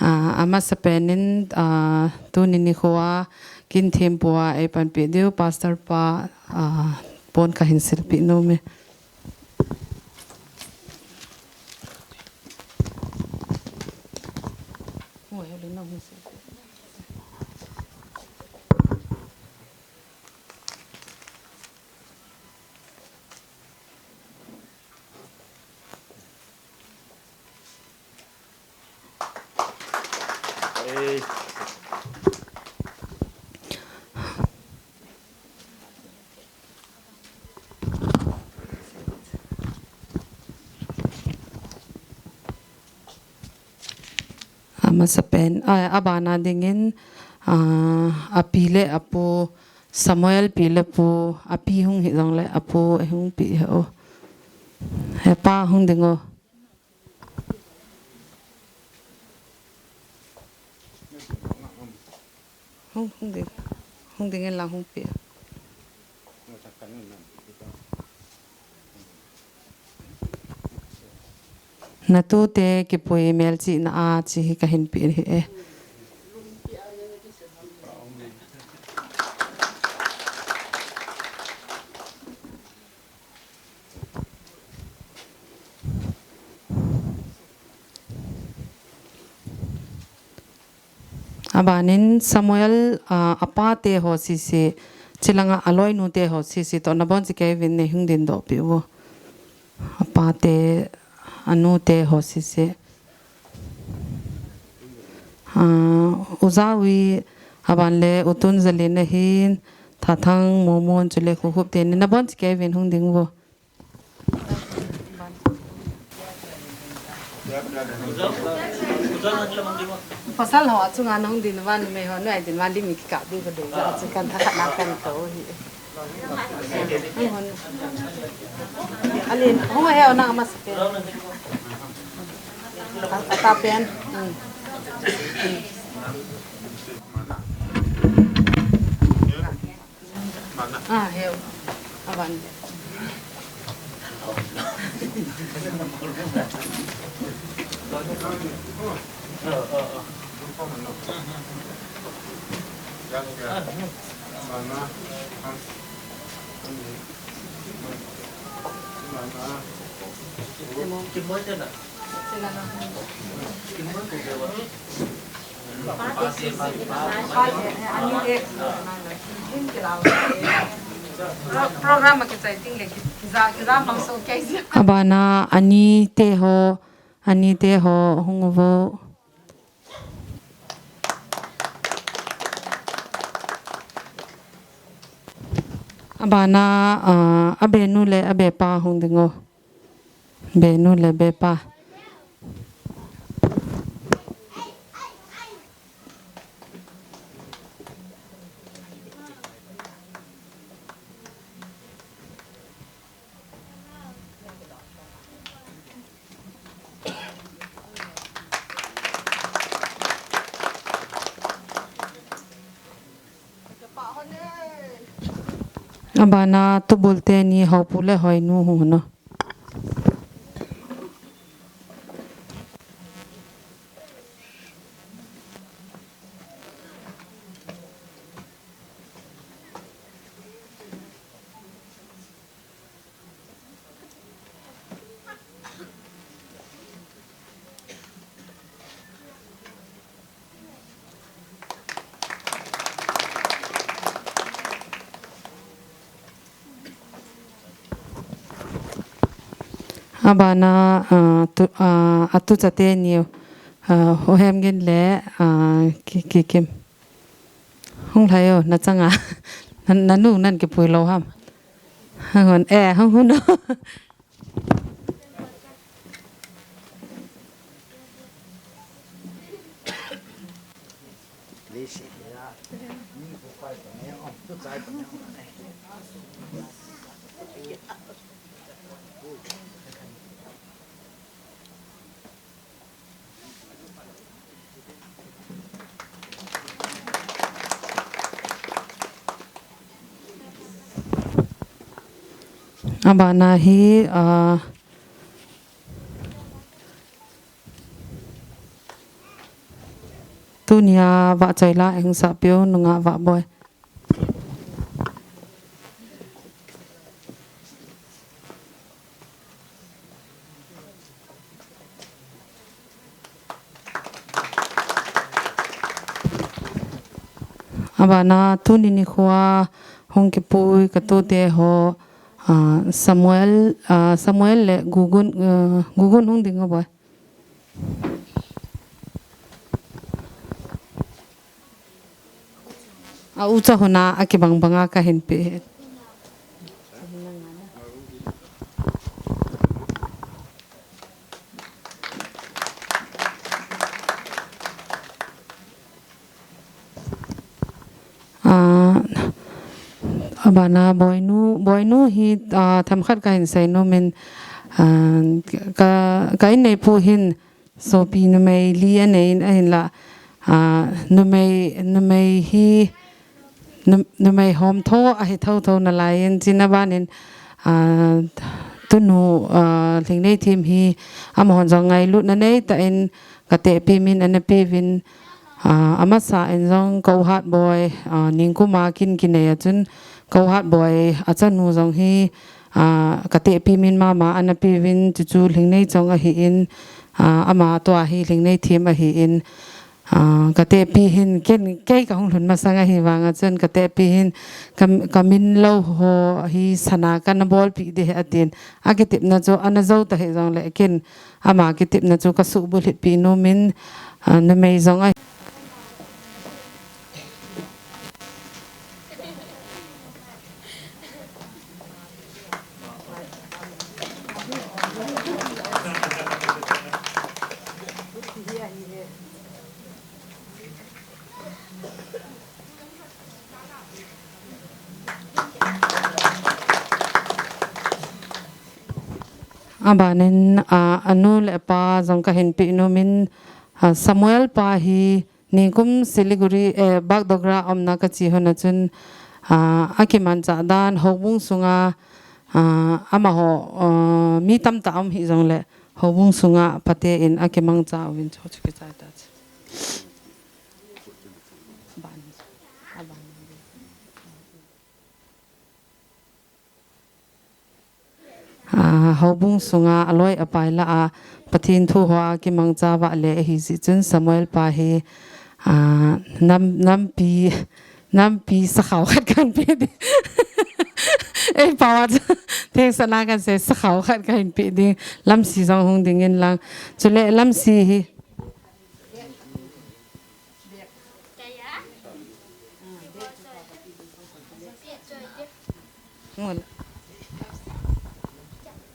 Ah, amasapen in, ah, tuni nikho a, kin thempu a eipanpi diu, Pastor pa, ah, pon kahin silpeh nom e. Amasapen, a, abana dingin, a, api le apu, Samuel pi le pu, api hung hi jongle apu, eh, hung pe hi o. Hepa hung ding o. Hung, hung ding. Hung ding in lang hung pe. Natute kipui melchihna a che hi kahin pe hi e. Abanin Samuel, a, apate ho sese, chulanga aloinu te ho sese toh nabonchauva keiyin nei hung ding doh peh uvo. Apate, anute ho sese. A, Ujawi, aban le Utun Zalin ahin, Thathang, Momon, chule Khuhup teni nabonchauva keiyin hung ding uvo. Pasal ho achunga nahung ding uva, numei ho noiya ding uva lim kikap ding kadei jeh a chu kan thakhat na kan kou hi. Alin, hung a heo na masa pen. A, a ta pen. Hmm. Hmm. Ah, heo. Aban. Program a kichai ting le ki-, kiza, kiza mang so kei si. Abana ani te ho, ani te ho hung uvo. Abana, ah, abenu le abepa hung ding o. Benu le bepa. Abana tubul teni hopu le hoinu hung uno. Abana, ah, tu, ah, atu chate niu, ah, Hohem gin le, ah, ki, ki kim. Hung lhai o, na changa. Na, na nu nan kipui lou ham. Hang hon, eh, hang hun o. Abana hi, ah, tunia vahchoi la hung sah piu nungah Vahboi. Abana tuni nikhoa hung kipui katute ho, ah, Samuel, ah, Samuel le Gugun, ah, Gugun hung ding o boi. A ucha huna a kibang banga kahin pe hen. Ah, abana boinu, boinu hi, ah, themkhat kahin sei nom in, ah, ka, ka inneipu hin sopi numei li anei in ahinla, ah, numei, numei hi, nu-, numei hom tho ahi tho tho nalai in, chuna banin, ah, tunu, ah, Lhingneithem hi amahon jong ngailutna neitah in, ka tehpi min ana peuvin, ah, amasa in jong ka u Hatboi, ah, ningkuma kin kinei a chun ka u Hatboi achanu jong hi, ah, ka tehpi min mama ana peuvin, chuchu Lhingneichong ahin, ah, ama tua hi Lhingneithem ahin, ah, ka tehpi hin ken kei kahung lhun masang ahi vanga chun ka tehpi hin ka, ka min lou ho hi sana kana bolpi ding ahi atin, akitepna chu ana jou tahih jongle ken ama kitepna chu ka suhbulhit pi nom in, ah, numei jong a. Abanin, ah, anu le apa jong kahin peh nom in, ah, Samuel pa hi nikum Siliguri, eh, Bagdogra umna kache hon a chun, ah, akimanchah dan, houbung sunga, ah, amaho, ah, mi tamtah um hih jongle, houbung sunga phaten akimangcha uvin chu chu kichai ta chu. Ah, houbung sunga aloi apai lah a Pathen thu hoa kimangcha vale ahi jeh chun Samuel pa hi, ah, nam, nampi, nampi sakhao khat kahin pe ding. Ei pao a chu, thengsahna kahin sei sakhao khat kahin pe ding. Lamsi jong hung ding in lang. Chule lamsi hi. Ngol.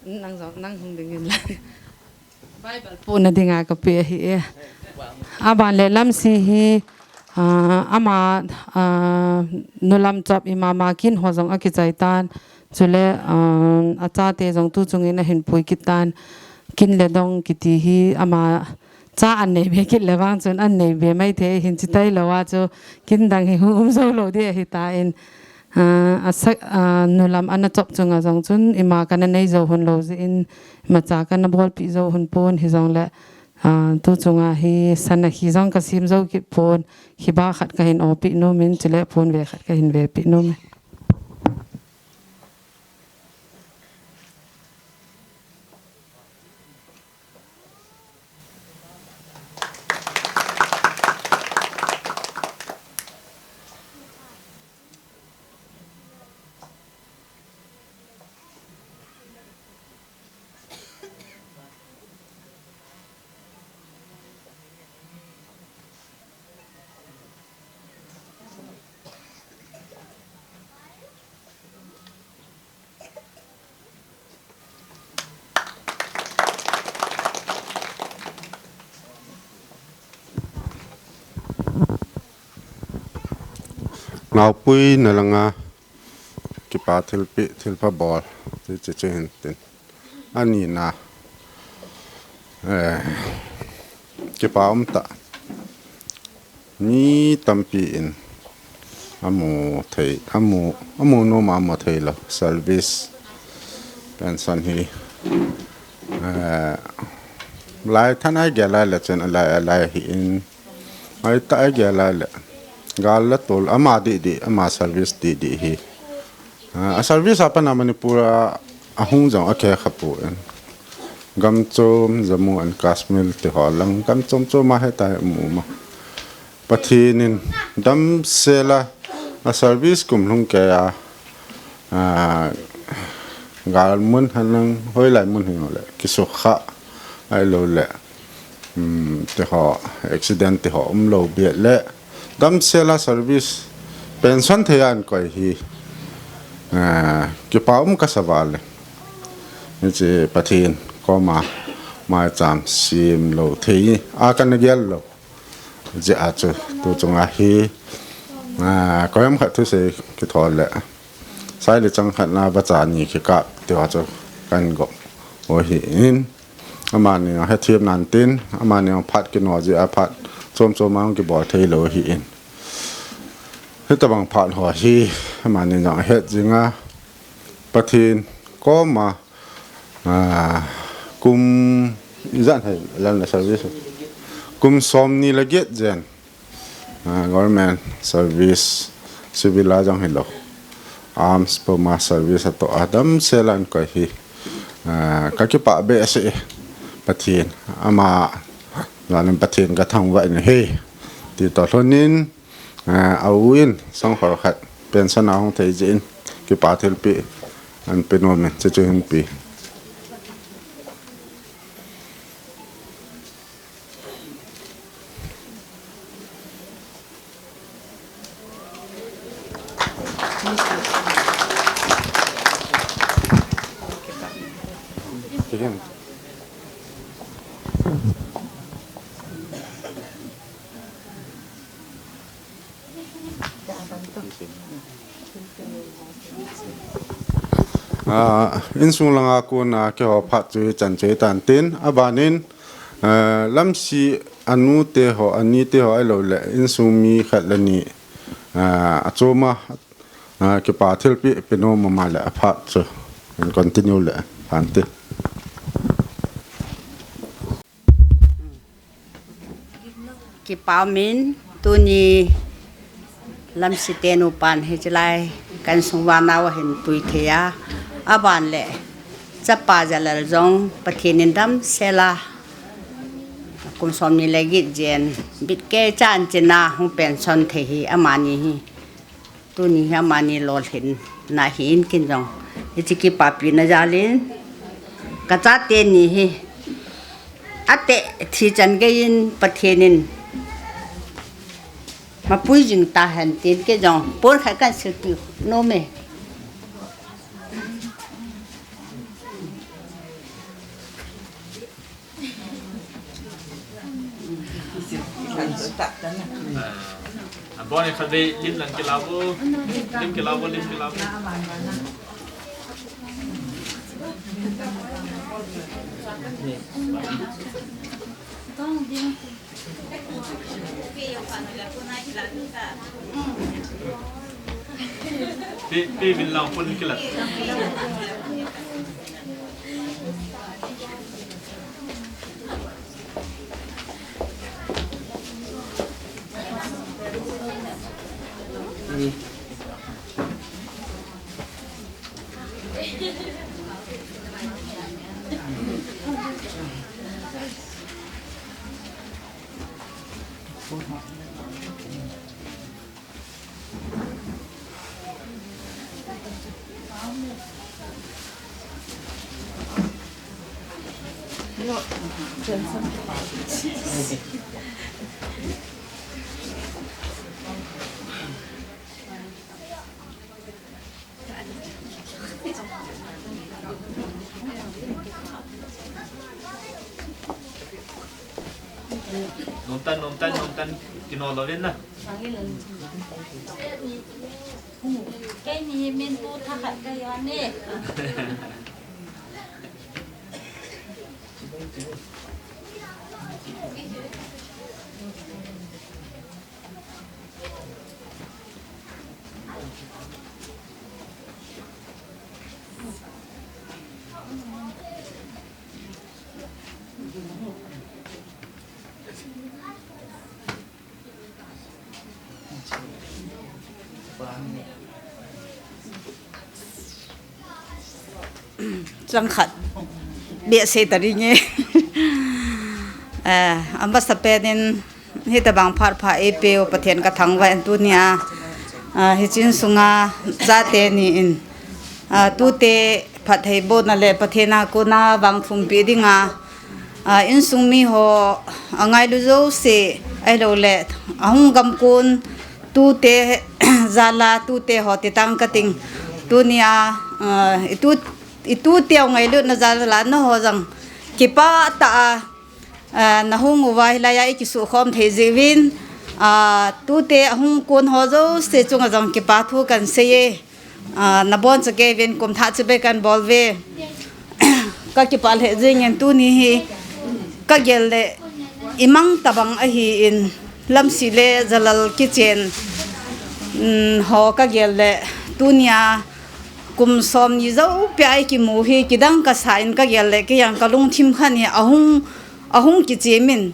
Nang jong, nang hung ding in lang. Bible puna dinga kape ahi e. Aban le lamsi hi, ah, ama, ah, nulam chop ima ma kin ho jong akichai tan. Chule, ah, achate jong tu chungin ahin pui kit tan. Kin le dong kiti hi ama cha an nei be kit le vang chun an nei be mai thei hin chi tailou a chu kin dang hi hung um jou lou ding ahi tan, ah, asa, ah, nulam ana chop chunga jong chun ima kana nei jou hon lou jeh in imacha kana bolpi jou hon pon hijongle, ah, tu chunga hi sana hi jong kasem jou kit pon hiba khat kahin opi nom in chule pon ve khat kahin ve pi nom in. Ngaopui na langa kipa thilpeh, thilpha bol, ti chi chi hin tin. Ani na, eh, kipa um ta. Mi tampi in amu thei, amu, amu nom a amu thei lou service pension hi, eh, lai than a gel a le chen a lai, a lai hi in, ai ta a gel a le gal la tol ama di di, ama service di di hi. Ah, a service a pat a Manipur a, ahung jong akhe kha pon. Gam chom Jammu and Kashmir ti ho lang gam chom chom a heta mu ma. Pathen in damsel a, a service kum lhung kei a, ah, gal mun hen lang hoilai mun hi le kisukha ahilou le. Um, ti ho, accident ti ho um lou beh le damsel a service pension thei a ahin koi hi, ah, kipa um kasa vale. Hiche Pathen koma maicham sem lou thei a kana gel lou. Jeh a chu tu chunga hi, ah, koiham khat thusei kithol le. Sai le chang khat na vacha ni kikap ti ho chu kan gop u ahi in. Amani hethem nan tin, amani phat kino jeh a phat chom chom a kibol thei lou ahi in. Hitabang phat ho hi, amani jong het jing a, Pathen koma, ah, kum ijat hei, lam le service. Kum som ni le get jen. Ah, government service, civil a jong hilou. Arms puma service atoh a damsel a ahin koi hi. Ah, ka kipah behseh e. Pathen, ama, jong in Pathen ka thangvah in ahi. Ti toh lhon in, ah, a u in, sangkhol khat, pension a hung thei jeh in, kipa thilpeh, ahin pe nom in, chuchu hin pe. Ah, insung langa kona keiho phat chu hichan chu hitan tin, abanin, ah, Lamsi anu te ho, ani te ho ahilou le, insung mi khat le ni, ah, achoma, ah, kipa thilpeh pe nom ama le aphat chu. Continue le, Bhante. Kipa umin, tuni Lamsi te nupan hiche lai ka insung uva nao ahin pui thei a, aban le chapa Jalal jong Pathen in damsel a kum somni le get jen bitkei chan china hung pension thei hi amani hi. Tuni hi amani lolhinna ahin kin jong hiche kipapina jalin ka chate ni hi ateh thi chan geiyin Pathen in mapui jing tahen tin kei jong pon khat kan silpeh nom e. Ah, abon khat vei lim lang kila vo, lim kila vo, lim kila vo. Pi, pi vin lang pun kila. Nomtan, nomtan, nomtan. Kino lovin na. Keini hi min pu thakhat ka hi uve. Chang khat behseh ta ding e. Eh, amasa pen in hitabang phat pha eipeu Pathen ka thangvah in tunia, ah, hiche insunga chate ni in, ah, tute phattheibohna le Pathen a kona vangthumpi dinga, ah, insung mi ho angailu jouse ahilou le ahung gamkon tute jal a tute ho titang kating. Tunia, ah, itu, itute angailutna jal a nangho jong kipah tah a, ah, nahung uva hilai a ikisukhom thei jeh uvin, ah, tute ahung kon ho jouse chunga jong kipa thu kan sei e. Ah, nabonchauvin kum thah chibai kan bol uve. Ka kipah lheh jingin tuni hi ka gel le imang tabang ahin Lamsi le Jalal kichen, um, ho ka gel le tunia kum somni jou pia ikimu hi kidang kasa in ka gel le kei jong ka lungthim khat hi ahung, ahung kichim in,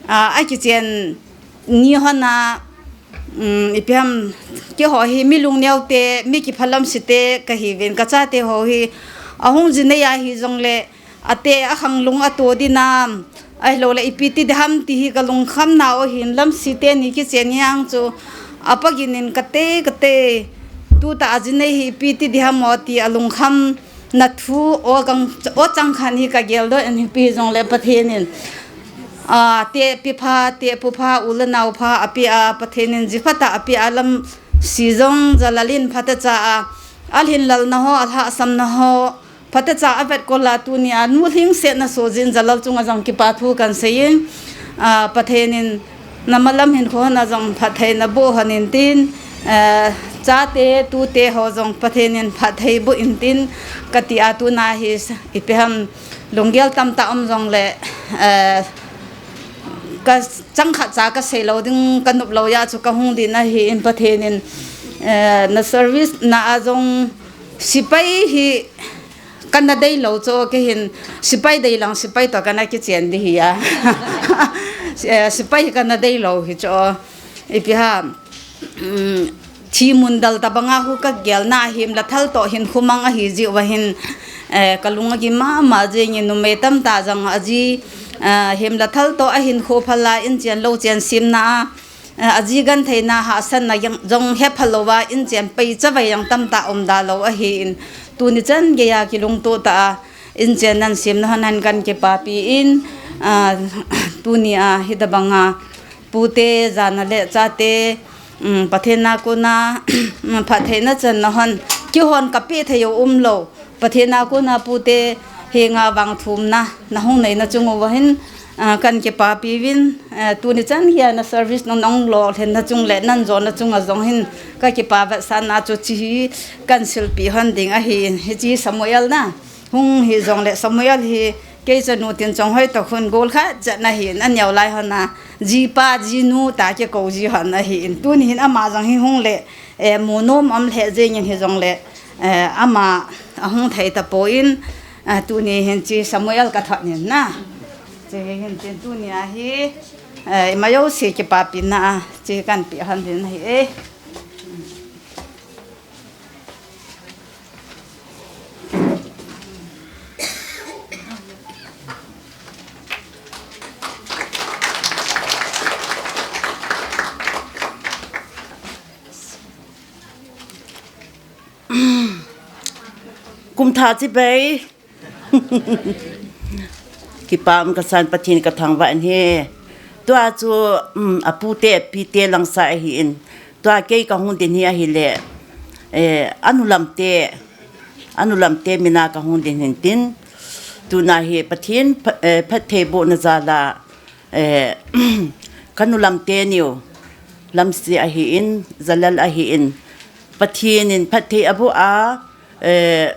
ah, akichen ni hon a, um, ipi ham, keiho hi mi lungneo te, mi kiphalam si te kahi uvin, ka chate ho hi ahung jinei ahi jongle, ate akhang lung ato dinam, ahilou le ipi ti diham ti hi ka lungkham nau ahin Lamsi teni kichen jeng chu, apa gin in kate, kate, tuta ajinei hi ipi ti diham o ti alungkham na thu o kang, o chang khan hi ka geldoh in ipi jongle Pathen in, ah, tehpi pha, tehpu pha, u le nao pha apeh a, Pathen in ji phat a apeh a, Lamsi jong Jalal in phatecha a, alhin lalna ho, alhahsamna ho, phatecha a avetkol a tunia nu lhingsetna sojin Jalal chunga jong kipa thu kan sei in, ah, Pathen in namalam hinkho hon a jong phattheina boh hon in tin, Eh, chate, tute ho jong Pathen in phatthei boh in tin kati a, tuna hi ipi ham lunggel tamtah um jongle, eh, ka chang khat cha ka sei lou ding ka nop lou a chu ka hung ding ahi in Pathen in, eh, na service na a jong sipai hi kana dei lou chu kei hin sipai dei lang sipai toh kana kichen ding ahi a. Eh, sipai hi kana dei lou hi chu ipi ham. Um, thi mun dal tabanga hu ka gelna himla thal toh hin khumang ahi jiu va hin, eh, ka lung a gim mama jing in numei tamtah jong aji, eh, himla thal toh ahin khu phala in chen lou chen simna a, eh, aji gentheina hahsatna jong, jong he phalou va in chen pei chavai jong tamtah um da lou ahi in tuni chan geiya kilungto tah a in chen nan simna hon hen kan kipapi in, ah, tuni a hi tabanga pute, jana le chate, um, Pathen a kona, um, phattheina chan na hon, keihon ka pe thei u um lou. Pathen a kona pute henga vangthumna na hung neina chung uva hin, ah, kan kipapi uvin, ah, tuni chan hi a na service nong nong lolhinna chung le nan jona chung a jong hin ka kipa vetsahna chu chi hi kan silpi hon ding ahi in, hiche Samuel na. Hung hi jongle Samuel hi kei chanu tin chong hoi toh khun gol khat chat na hi in, aneo lai hon a, jipa, jinu ta kikou ji hon ahi in. Tuni hin ama jong hi hung le, eh, mu nom um le jing in hi jongle, eh, ama ahung thei tapon, eh, tuni hin chi Samuel ka thot nin na. Chi hin tin tuni a hi, eh, ima jouse kipapina a, chi kan pe hon ding ahi e. Kum tha chibai. Kipah um kasan, Pathen ka thangvah in ahi. Tua chu, um, apute, apite lang sa ahi in. Tua kei ka hung ding hi ahile, eh, anu lamte, anu lamte mina ka hung ding hin tin. Tuna hi Pathen pha-, eh, phatthei bohna jal a, eh, ka nu lamte niu, Lamsi ahi in, Jalal ahi in. Pathen in phatthei aboh a, eh,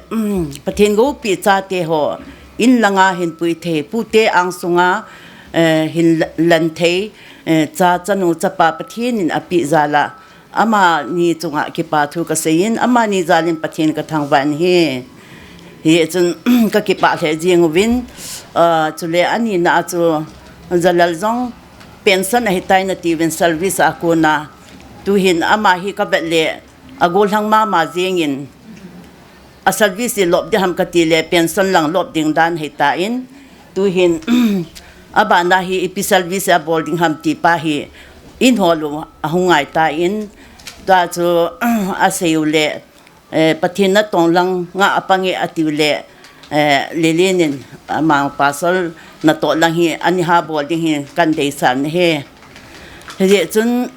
Pathen goupi chate ho in langa hin pui thei, pute angsunga, eh, hin la-, lan thei, eh, cha, chanu, chapa Pathen in api jal a, amani chunga kipa thu ka sei in, amani jal in Pathen ka thangvah in ahi. Hichun ka kipah lheh jing uvin, ah, chule anina a chu Jalal jong pension ahitai nati uvin service a kona. Tuhin ama hi ka vet le agollhang mama jing in, a service hi lop ding ham kati le, pension lang lop ding dan ahitan, tuhin, abana hi ipi service abol ding ham ti pa hi, in hol u ahung ngai tan, tua chu, asei u le, eh, Pathen natong lang nga apang e ati u le, eh, Lilin in, amang pasal natoh lang hi, ani ha bol ding hi kan deisah na hi. Hijeh chun,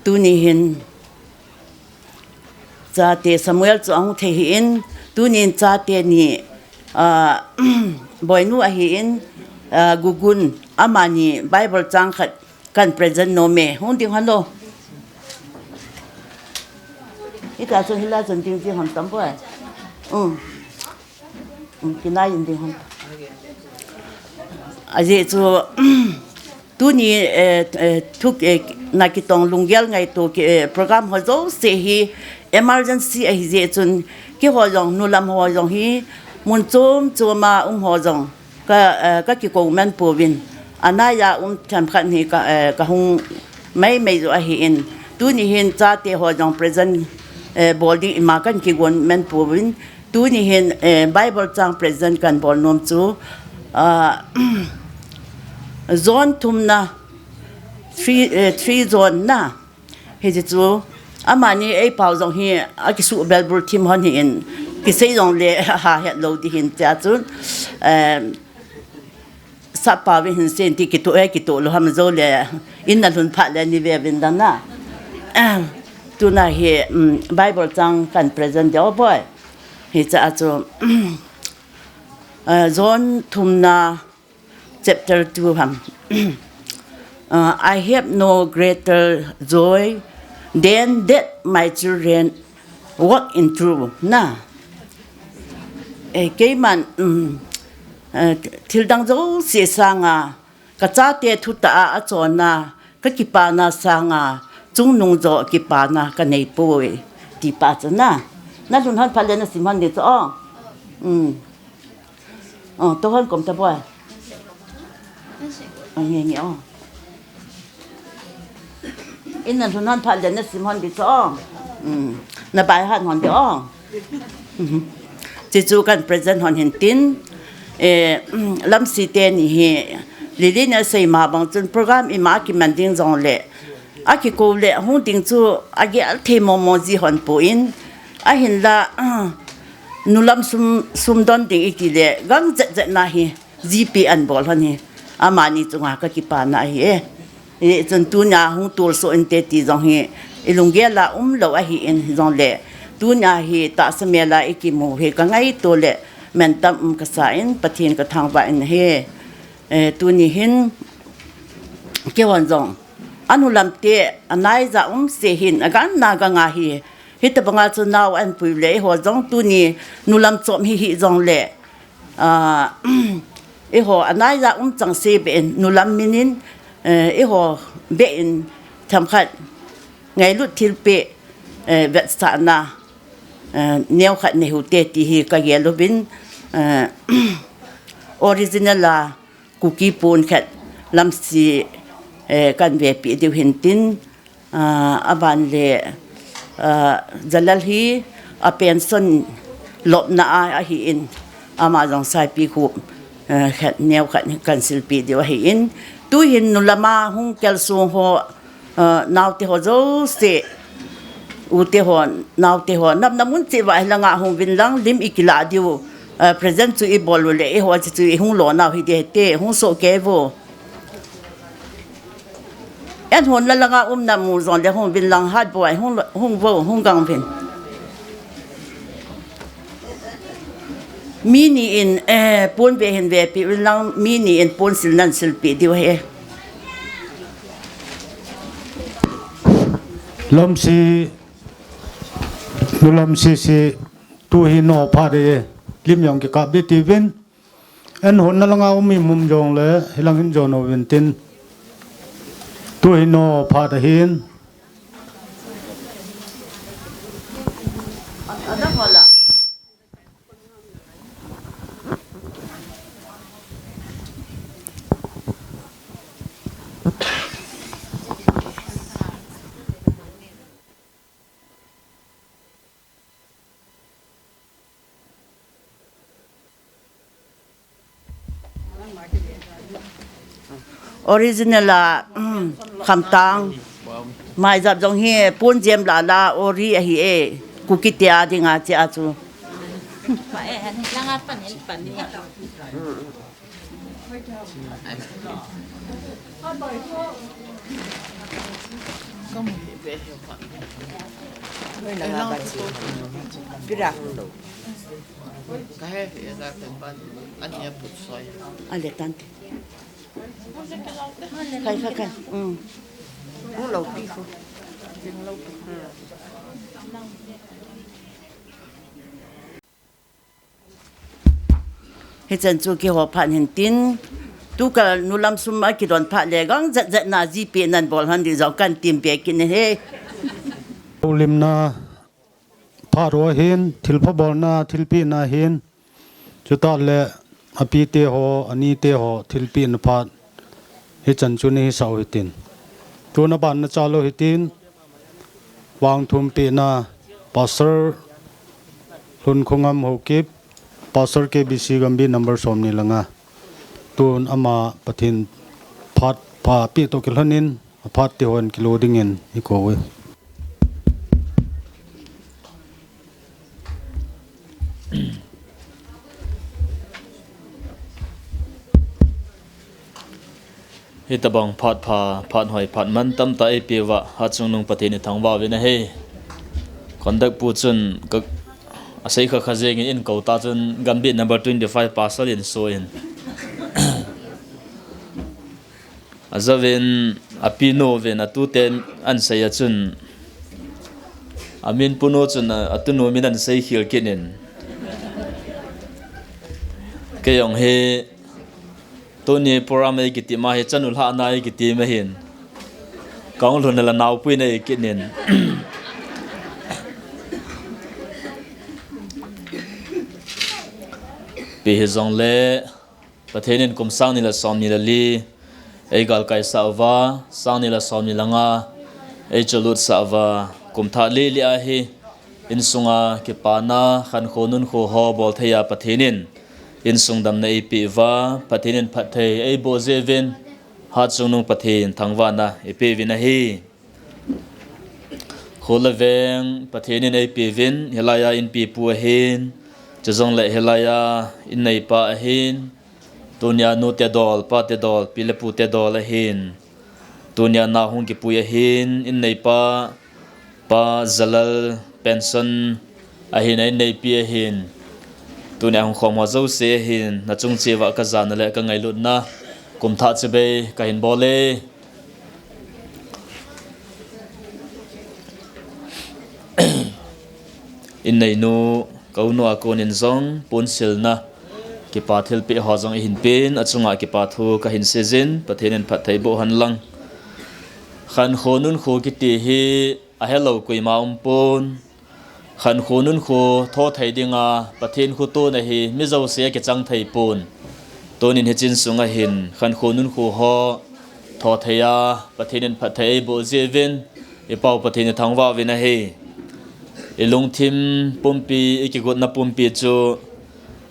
tuni hin, Chate Samuel chu ahung thei ahin, tunin chate ni, ah, Boinu ahin, ah, Gugun, amani Bible chang khat kan present nom e, hung ding hen lo. Hita chun hilai chun ding ding ham tam boi. Um. Um, kinai in ding hon. Ajeh chu, tuni, eh, eh, thuk, eh, na kitong lunggel ngaito ki, eh, program ho jouse hi emergency ahi jeh chun, keiho jong, nulam ho jong hi, mun chom chom a um ho jong, ka, eh, ka kikou man pouvin. Anaiya um themkhat hi ka, eh, ka hung mai mai jo ahin. Tuni hin chate ho jong present, eh, bol ding ima kan kigon man pouvin. Tuni hin, eh, Bible chang present kan bol nom chu, ah, John thumna, three, eh, three John na, hiche chu, amani eipao jong hi, akisuh belbul thim hon hin, kisei jongle, ha het lou ding hin tia chun, eh, Sap pao vin hin sen ti kitoh e, kitoh lou ham jou le, in na lhun phat le ni ve vin dan na. Tuna hi, um, Bible chang kan present ding o boi. Hiche a chu, uh, John thumna chapter two ham. Uh, I have no greater joy Then that my children walk in truth na. Eh, keiman, um, eh, thil dang jouse sanga, kachate thutah a achonna, kakipana sanga, chungnung joh kipana kanei poi, ti pa chu na. Nalhun hon phat le nasim hon ding chu o. Um. O, to hon kom ta boi. O, nge nge o. In nalhun hon phat le nasim hon ding chu o. Um. Nabai han hon ding o. Chuchu kan present hon hin tin, eh, Lamsi teni hi, Lily in asei ma bang chun program ima kiman ding jongle, akikou le hung ding chu agel thei momo ji hon poi, ahinla, nulam sum, sum don ding iti le, gang jet jet na hi, jipi an bol hon hi, amani chunga kakipana ahi e. Hichun tunia hung tolso inte ti jong hi, ilunggel a umlou ahin, hijongle, tunia hi tahsa mel a ikimu hi kangaito le, mantam um kasa in, Pathen kathangvah in ahi. Eh, tuni hin, keihon jong, anulam te, anaija um se hin, agang na gang ahi. Hitabanga chu nao anpui le, eiho jong tuni, nulam chom hi hijongle, ah, eiho anaija um chang se be in, nulam minin, eh, eiho be in, themkhat, ngailut thilpeh, eh, vetsahna, eh, neokhat nei u hite ti hi kagel uvin, eh, original a Kuki pon khat Lamsi, eh, kan vepeh diu hin tin, ah, aban le, ah, Jalal hi a pension lopna a, ahin, ama jong saipi khup, eh, khat neokhat kan silpeh diu ahin, tuhin nulam a hung kal sung ho, ah, naote ho jouse, ute ho, naote ho, nam nam un cheh uva hilanga hung uvin lang, lim ikilah diu, ah, present chu ibol u le, eiho chu chu ihung lo nau hi ding hite, hung soh kei uvo. An hon la langa um na mu jongle hung uvin lang hat boi, hung lo, hung uvo, hung gang uvin. Mi ni in, eh, pon ve hin vepeh uvin lang, mi ni in pon sil nan silpeh diu ahi. Lamsi, nu Lamsi si, tuhin o phat e, lim jong kikap ding tivin. An hon na langa um imum jongle, hilang hin jon uvin tin. Tuhin o phat ahin. Original a, um, khamtang. Maijap jong hi pon jem la la ori ahi e. Kuki te a dinga che a chu. Pira. Ale tante. Khai, khai, khai. Um. Hung lou pi khu. Hichan chu keiho phat hin tin, tukal nulam sum a kidon phat le gang jet jet na jipi nan bol hon ding jong kan tim be kit in ahi. Limna phat ho hin, thilpha bolna, thilpehna hin, chutah le apite ho, anite ho, thilpehna phat, hichan chu nahisah u hitin. Tun aban nachal u hitin, vangthum pehna, Pastor Lhunkhongam Haokip, Pastor K B C Gambih number somni le nga. Tun ama Pathen phat pha peh toh kilhonin, aphat te hon kilo dingin ikou e. Hitabang phat pha, phat hoi, phat mantam tah eipeh uva, Hatchungnung Pathen ithangvah uvin ahi. Conduct pu chun ka, asei kha kha jengin eikou ta chun Gambih number twenty-five Pastor in so in. Ajouvin, apinu uvin, atuten asei a chun, Amin punu chun a, atunu min ahin seikhel kit in. Kei jong hi tuni program ei kiti ma hi chanu lhahna ei kiti ma hin. Kahung lhun le naopuina ei kit in. Ipi hijongle, Pathen in kum sang ni le som ni le li ei galkai sah uva, sang ni le som ni le nga ei cholut sah uva, kum thah li li ahi, insunga kipana, khankho nunkho ho bol thei a Pathen in insung damna eipeh uva, Pathen in phatthei eiboh jeh uvin, Hatchungnung Pathen thangvahna eipeh uvin ahi. Khul le veng Pathen in eipeh uvin, hilai a inpipu ahin, chujongle hilai a inneipa ahin, tunia nu tedol, pa tedol, pi le pu tedol ahin, tunia nao hung kipui ahin, inneipa, Pa Jalal pension ahin, inneipi ahin, tunia hung khom ho jouse ahin, nachung cheh uva kajana le kangailutna kum thah chibai kahin bol e. Inneinu, ka unu a konin jong ponsilna, kipa thilpeh ho jong eihin pen, achunga kipa thu kahin seijin, Pathen in phatthei boh hen lang. Khankho nunkho kiti hi ahelou koima umpon. Khankho nunkho tho thei dinga Pathen khotona hi mi jouse akichang thei pon. Tunin hiche insung ahin khankho nunkho ho tho thei a, Pathen in phatthei eiboh jeh uvin, i Pau Pathen ithangvah uvin ahi. I lungthim pumpi, i kigotna pumpi chu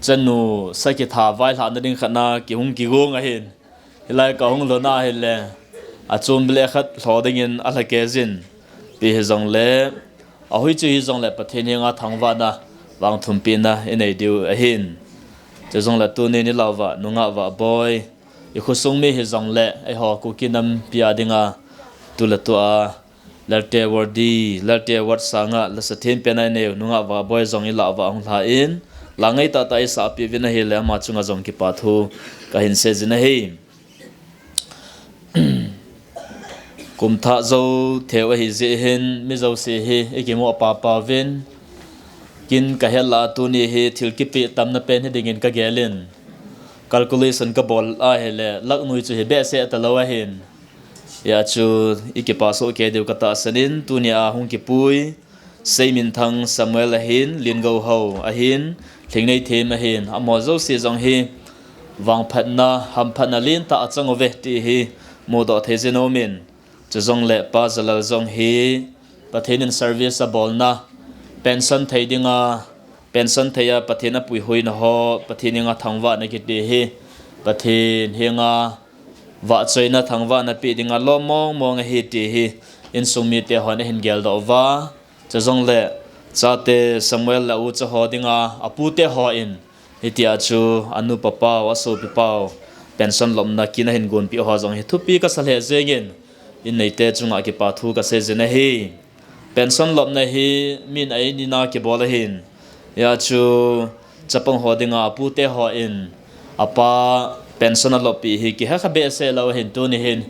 chanu sakhi tha vailhahna ding khat na kihung kigong ahin. Hilai kahung lhun ahile, achom bile khat lho dingin alhakei jin. Ipi hijongle, ahoichu hijongle Pathen henga thangvahna, vangthumpina inei diu ahin. Chujongle tunin i Laovah, Nungah Vahboi, i khosung mi hijongle, eiho Kuki nampi a dinga, tu le tu a, Lalte Wordi, Lalte Ward sanga, lasa thempen a inei u, Nungah Vahboi jong i Laovah hung lhan, la ngai tahtah eisahpeh uvin ahile, ama chunga jong kipa thu kahin seijin ahi. Kum thah jou thei u ahi jeh hin, mi jouse hi i kimu apapa uvin, kin kahet lah a tuni hi thil kipeh tamna pen hi dingin kagel in, calculation kabol ahile, lakh noi chu hi behseh talou ahin. Hijeh chun i kipa soh kei diu katahsan in, tunia hung kipui Seiminthang Samuel ahin, Lingouhao ahin, Lhingneithem ahin, amaho jouse jong hi vangphatna, hamphatna lentah achang uve ti hi mudoh thei jin aumin. Chujongle Pa Jalal jong hi Pathen in service abolna, pension thei dinga, pension thei a Pathen apuihoina ho, Pathen henga thangvahna kiti hi, Pathen henga vahchoina thangvahna peh dinga lom mong mong ahi ti hi, insung mite hon ahin geldoh uva. Chujongle, chate Samuel le a ucha ho dinga, apute hon, hitia chu, anupa pau, asopi pau, pension lopna kin ahin gonpeh ho jong hi thupi kasa lheh jengin, inneite chunga kipa thu kaseijin ahi. Pension lopna hi min a in in a kibol ahin. Hijeh chun chapang ho dinga apute hon apa pension aloppeh hi kihekha behseh lou ahin tuni hin.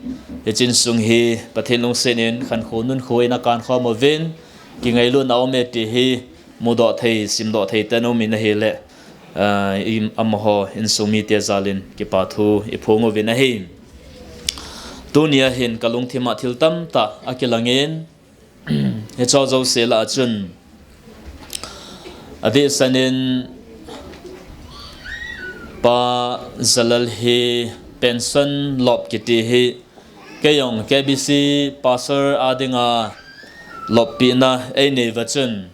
Hiche insung hi Pathen lungset in khankho nunkho in akankhom uvin kingailutna aume ti hi mudoh thei, simdoh thei tah in aumin ahile, ah, i, amaho insung mite jal in kipa thu iphong uvin ahi. Tunia hin kalungthim a thil tamtah akilangin, hicheho jouse lah a chun, adehset in Pa Jalal hi pension lop kiti hi, kei jong K B C pastor a dinga loppehna einei uva chun,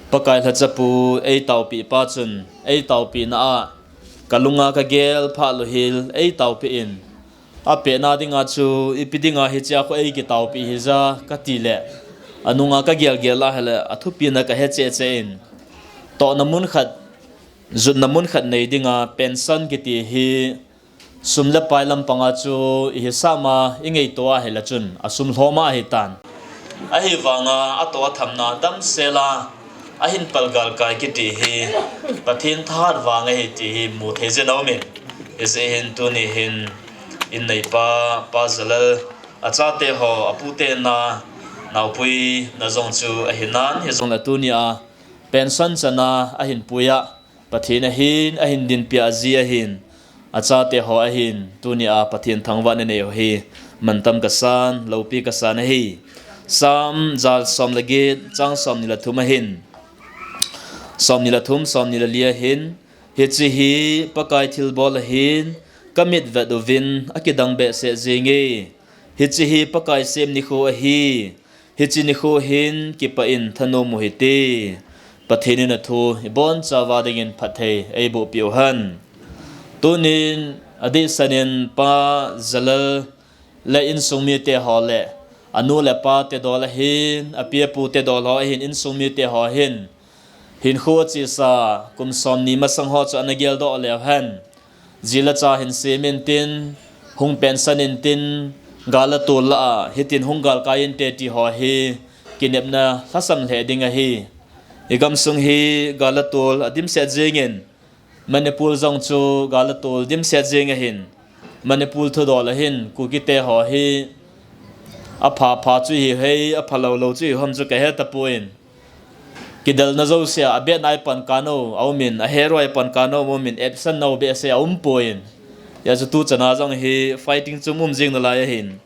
Pakai lhachapu eitaopeh pa chun, eitaopehna a kalunga kagel phat lou hel eitaopeh in, apehna dinga chu ipi dinga hichea khu eikitaopeh hija kati le, anunga kagel gel ahile, athupina kahe cheh cheh in, tohna mun khat, jutna mun khat nei dinga pension kiti hi sum le pai lampanga chu ihisap a ingaito ahile chun asum lhoma ahitan. Ahivanga atoh athamna damsel a ahin palgalkai kiti hi Pathen thahat vang ahi ti hi muthei jin aumin. Hijeh hin tuni hin inneipa, Pa Jalal, achateho, apute na, Naopui na jong chu ahi nan, hijongle tunia pension chana ahin pui a, Pathen ahin, ahin dinpia aji ahin, achate ho ahin, tunia Pathen thangvahna nei u hi mantam kasan, loupi kasan ahi. Psalm ja som le get, chang somni le thum ahin. Somni le thum, somni le li ahin. Hiche hi Pakai thilbol ahin, kamit vet uvin akidang behseh jenge. Hiche hi Pakai sem nikho ahi. Hiche nikho hin kipah in thanom u hite. Pathen in athu ibonchauva dingin phatthei eiboh peh u hen. Tunin adehset in Pa Jalal le insung mite ho le anu le pa tedol ahin, api apu tedol ho ahin, insung mite ho ahin, hinkho chesa kum somni masang ho chu ana geldoh leu hen. Ji le cha hin sem intin, hung pension intin, gal le tol lah a hitin hung galkai inte ti ho hi kinepna lhasam lheh ding ahi. Igamsung hi gal le tol adimset jengin, Manipur jong chu gal le tol dimset jeng ahin, Manipur thudol ahin, Kukite ho hi apha pha chu hi hei, apha lou lou chu hi ham chu kahe tapon, kidelna jousea abetna ipan kanau aumin, aherou ipan kanau aumin, absent nau behseh aumpon, hijeh chun tuchana jong hi fighting chu um jing nalai ahin.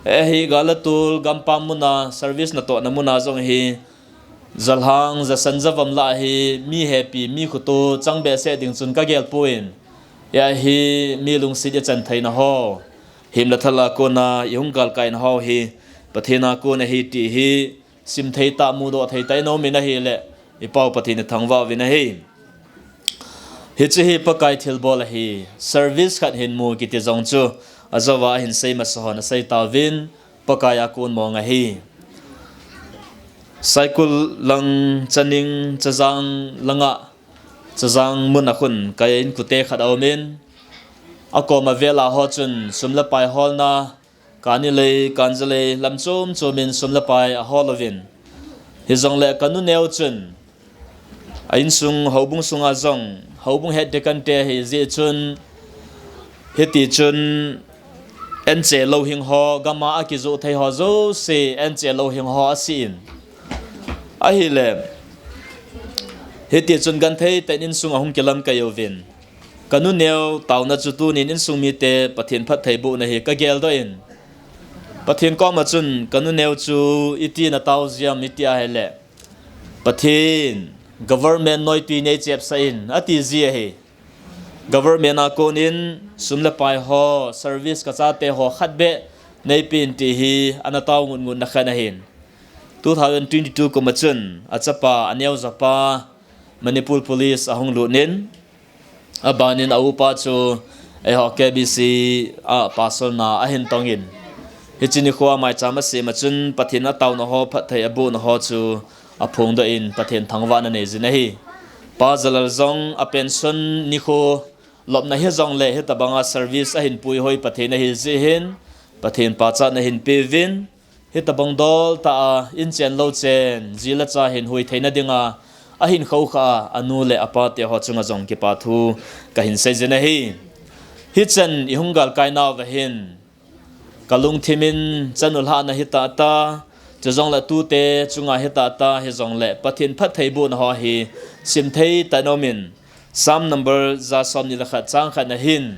Ahi, gal le tol, gampam muna, service natohna muna jong hi jalhang, jasan, javam lah hi mi hepi, mi khoto chang behseh ding chun kagel pon, ahi, mi lungset ichan theina ho, himle thal a kona ihung galkaina ho hi Pathen a kon ahi ti hi simthei tah, mudoh thei tah inom in ahile, ipau Pathen ithangvah uvin ahi. Hiche hi Pakai thilbol ahi. Service khat hin mu kiti jong chu ajouva ahin sei masa hon asei tauvin, Pakai a kon mong ahi. Saikul lang, Chaning, Chajang langa, Chajang mun a khun kainkute khat aumin, akoma vel a ho chun sum le pai holna, kani lei, kanja lei, lam chom chomin sum le pai ahol uvin. Hijongle kanu neo chun a insung houbung sunga jong, houbung het ding kante ahijeh chun, hiti chun anche louhing ho, gama akijoh thei ho jouse anche louhing ho asen. Ahile, hiti chun genthei tah in insung ahung kilamkai uvin. Kanu neo taona chu tunin insung mite Pathen phatthei bohna hi kageldoh in, Pathen koma chun kanu neo chu iti natao jiem iti ahile, Pathen, government noitwi neichepsah in ati ji ahi. Government a konin sum le pai ho, service kachate ho khat beh neipen ti hi ana tao ngut ngut na khat ahin. Two thousand twenty-two kum a chun achapa, aneoja pa Manipur Police ahung lut in, abanin a upa chu eiho K B C a pastor na ahin tongin, hiche nikhoa maicham asem a chun Pathen ataona ho, phatthei abohna ho chu aphongdoh in Pathen thangvahna neijin ahi. Pa Jalal jong a pension nikho lopna hijongle hitabanga service ahin puihoi Pathen ahijeh hin, Pathen pachatna hin peuvin, hitabang dol tah a inchen louchen, ji le cha hin hui theina dinga ahin khoukhah a, anu le apa teho chunga jong kipathu kahin seijin ahi. Hichan ihung galkai nauva hin kalungthim in chanu lhahna hitahta, chujongle tute chunga hitahta, hijongle Pathen phatthei bohna ho hi simthei tah in aumin, Psalm number ja somni le khat chang khat na hin,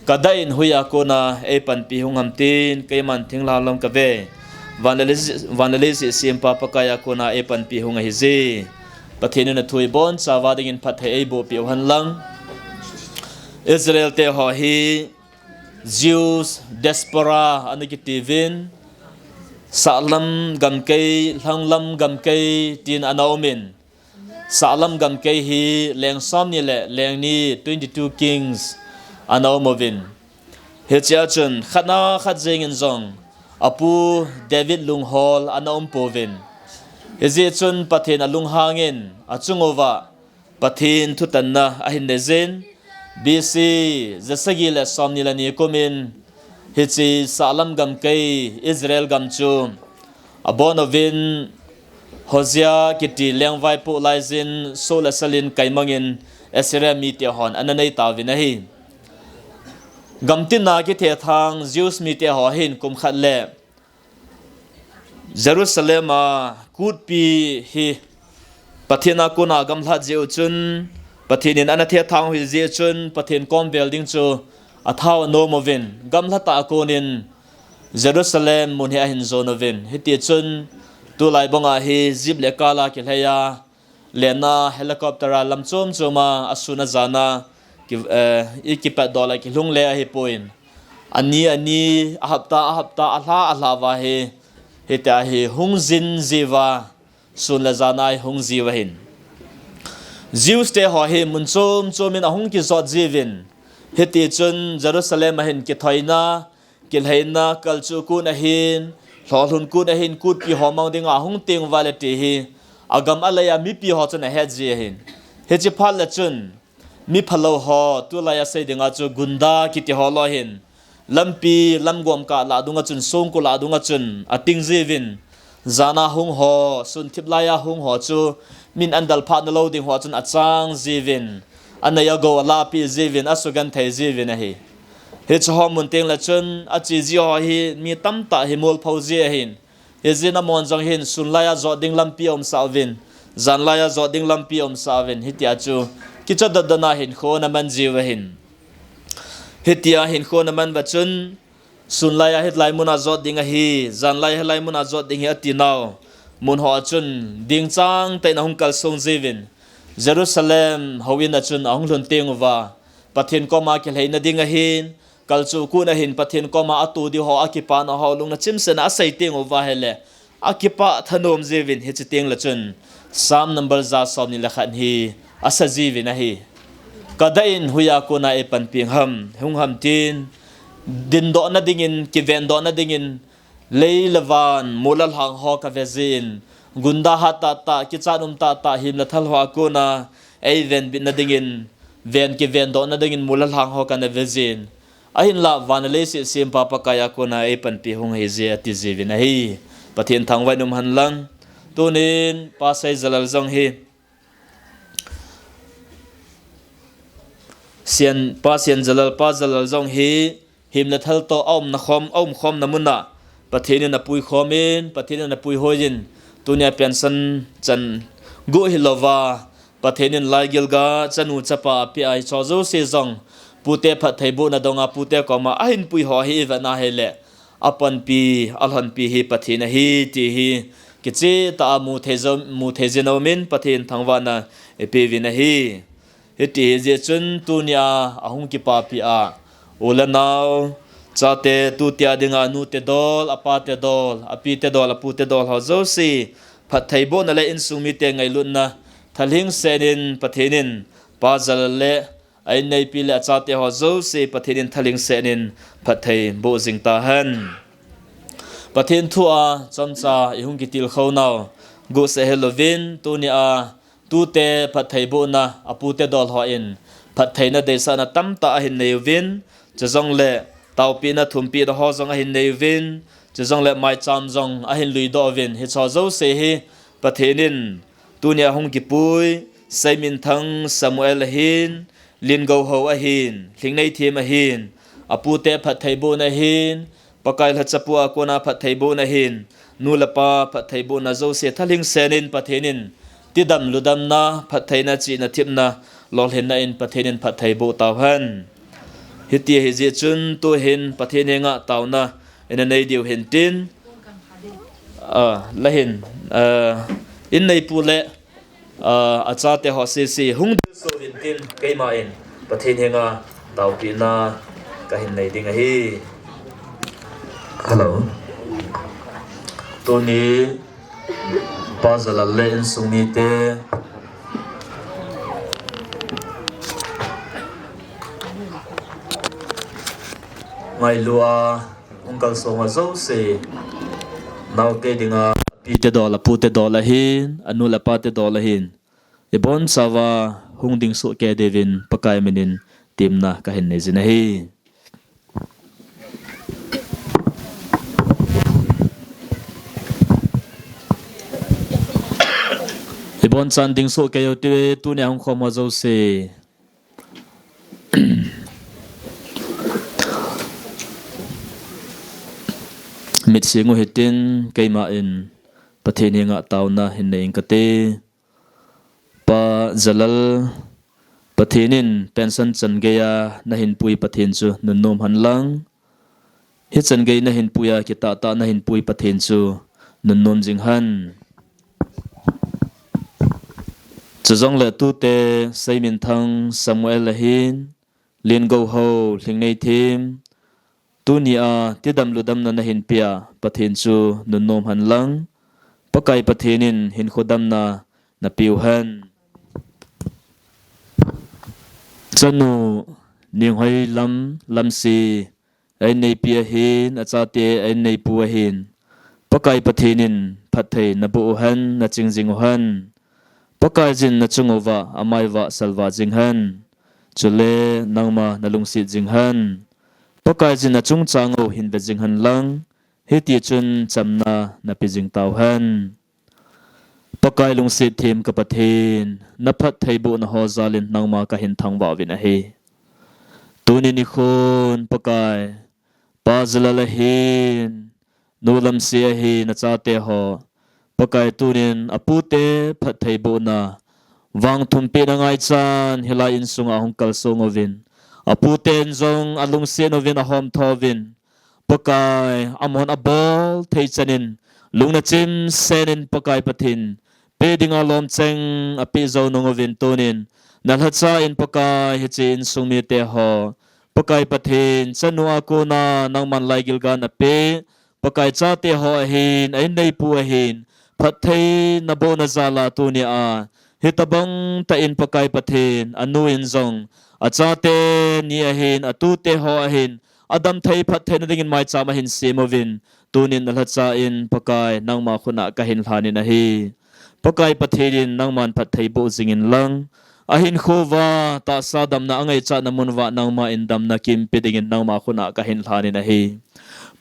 kadah in hoiya kona eipanpi hung ham tin, keiman thinglhang lam kave, van le lei, van le leiset sempa Pakai a kona eipanpi hung ahije. Pathen in athu ibonchauva dingin phatthei eibohpeh u henlang. Israel teho hi Jews diaspora ana kitiuvin, sahlam gamkai, lhanglam gamkai tin ana umin, sahlam gamkai hi leng somni le leng ni, twenty-two kings, ana um uvin. Hichea chun khatna khat jengin jong apu David lunghol ana um pouvin. Hijeh chun Pathen alunghangin achunguva Pathen thutanna ahin neijin, B C ja sagi le somni le ni kumin hiche sahlam gamkai Israel gam chu abon uvin, Hosea kiti lengvaipo laijin soh le salin kaimangin Assyria mite hon ana nei tauvin ahi. Gamtina kithethang Jews mite ho hin kum khat le Jerusalem a kutpi hi Pathen a kona gamlhat jeh u chun, Pathen in ana thethang u hi jeh chun, Pathen kom vel ding chu athau anom uvin, gamlhat a konin Jerusalem mun hi ahin jon uvin. Hiti chun, tulai banga hi jeep le car a kilhei a, lenna helicopter a lam chom chom a, asun ajan a, ki, eh, i kipat dol a kilhung le ahi poi. Ani, ani, a hapta, a hapta, a lha, a lha uva hi, hitia hi hung jin jiuva, sun le jan a hi hung jiu ahin. Jews te ho hi mun chom chom in ahung kijot jiuvin. Hiti chun Jerusalem a hin kithoina, kilheina, kalchuh kun ahin, lholhun kun ahin, kutpi ho mang dinga ahung teng uva le ti hi, agam alei a mipi ho chun ahet ji ahin. Hichi phat le chun, mi phalou ho, tulai a sei dinga chu gunda kiti ho lou hin, lampi, lamgom kah lah dunga chun, songkul lah dunga chun, ating jiuvin, jan a hung ho, sun thip lai a hung ho chu, min andal phat nalou ding ho chun achang jiuvin, anei agou alahpeh jiuvin, asugenthei jiuvin ahi. Hiche ho mun teng le chun, ache ji ho hi mi tamtah hi molphou ji ahin. Hijeh in amon jong hin sun lai a jot ding lampi aumsah uvin, jan lai a jot ding lampi aumsah uvin, hitia chu kicha dot dot na hinkho ana man jiu ahin. Hitia hinkho ana man uva chun, sun lai a hilai mun a jot ding ahi, jan lai a hilai mun a jot ding ahi ati nau mun ho a chun, dingchang tah in ahung kalsong jiuvin, Jerusalem houin a chun ahung lhun teng uva, Pathen koma kilheina ding ahin, kalchuh kun ahin Pathen koma atou diu ho, akipana ho, lungna chimsetna asei teng uva ahile, akipah thanom jiuvin hichi teng le chun, Psalm number ja somni le khat hi asa jiuvin ahi. Kadah in hoiya kona eipanpi ham, hung ham tin, dindohna dingin, kivendohna dingin, lei le van, mol le lhang ho kave jin, gunda hat tahtah, kichat um tahtah, him le thal ho a kona eivenbitna dingin, ven kivendohna dingin mol le lhang ho kana ve jin. Ahinlah van le leiset sempa Pakai a kona eipanpi hung hije ati jiuvin ahi. Pathen thangvah in um hen lang. Tunin Pa Seijalal jong hi, Sian, Pa Sianjalal, Pa Jalal jong hi, him le thal toh aumna khom, aumkhomna mun a Pathen in apui khomin, Pathen in apui hoiyin, tunia pension chan guh hilouva, Pathen in laigilga chanu chapa apeh a, hicho jouse jong pute phattheibohna donga pute koma ahinpui ho hi ivet na hile, apanpi, alhonpi hi Pathen ahi ti hi kichehtah a muthei jin, muthei jin aumin, Pathen thangvahna ipeuvin ahi. Hiti hijeh chun tunia ahung kipapi a, u le nao, chate, tute dinga anute dol, apate dol, apite dol, apute dol ho jouse phattheibohna le insung mite ngailutna thalhingsetnin Pathen in Pa Jalal le a inneipi le achate ho jouse Pathen in thalhingsetnin phattheiboh jing tahen. Pathen thu a chomcha ihung kitilkhou nau guhseh hilouvin, tunia tute phattheibohna, apute dol hon phattheina deisahna tamtah ahin neiuvin, chujongle taopehna thumpehna ho jong ahin neiuvin, chujongle maicham jong ahin luidoh uvin, hicho jouse hi Pathen in tunia hung kipui Seiminthang Samuel ahin, Lingouhou ahin, Lhingneithem ahin, apute phattheibohna ahin, Pakai lhachapu a kona phattheibohna ahin, nu le pa phattheibohna jouse thalhingsetnin Pathen in tidam ludamna, phattheina, chihna thepna, lolhinna in Pathen in phattheiboh tauhen. Hiti hijeh chun tuhin Pathen henga taona ina nei diu hintin, ah, lahin, ah, inneipu le, ah, achate ho sese hung dilso uvintin, keiman Pathen henga taopehna kahin nei ding ahi. Hello. Tuni Pa Jalal le insung mite ngailu a hung kalsong a jouse, naote dinga apite dol, apute dol ahin, anu le apate dol ahin, ibonchauva hung dingsoh kei diuvin Pakai minin temna kahin nei jin ahi. Ibonchan dingsoh kei ute, tunia hung khom ho jouse. Mitsi ngu hitin, keima in Pathen henga tauna hin nei ing kate. Pa Jalal, Pathen in pension chan geiya nahin pui Pathen chu nunnom hen lang. Hichan gei nahin puiya kitah tah nahin pui Pathen chu nunnom jing hen. Chujongle tute Seiminthang, Samuel ahin, Liangouhao, Lhingneithem, tunia tidam ludamna nahin pia Pathen chu nunnom hen lang. Pakai Pathen in hinkho damna napeu hen. Chanu Ninghoilam, Lamsi, a inneipi ahin, achate a inneipu ahin, Pakai Pathen in phatthei naboh uhen, naching jing uhen. Pakaiyin nachung uva amai vah salvah jing hen. Chule nangma nalungset jing hen. Pakaiyin nachungchang u hin ve jing hen lang. Hitichun chamna nape jing tauhen. Pakai lungset them ka Pathen, naphattheibohna ho jalin nangma kahin thangvah uvin ahi. Tuni nikhon Pakai, Pa Jalal ahin, Nu Lamsi ahin, achate ho, Pakai tunin apute phattheibohna vangthumpeh na ngaichan hilai insunga ahung kalsong uvin, aputen jong alungset uvin, ahomtho uvin, Pakai, amahon abol thei chanin, lungna chimsenin Pakai Pathen, pe dinga lomcheng apeh jou nung uvin tunin, nalhacha in Pakai hiche insung mite ho, Pakai Pathen, chanu a kona nangman laigilga napeh, Pakai chate ho ahin, a inneipu ahin, phatthei nabohna jala tunia, hitobang tah in Pakai Pathen, anu in jong, achate ni ahin, atute ho ahin, adam thei phatthei na dingin maicham ahin sem uvin, tunin nalhacha in Pakai nangma khutna kahin lhanin ahi. Pakai Pathen in nangman phattheiboh jingin lang, ahinkho uva tahsa damna angaichatna mun uva nangma in damna kimpe dingin nangma khutna kahin lhanin ahi.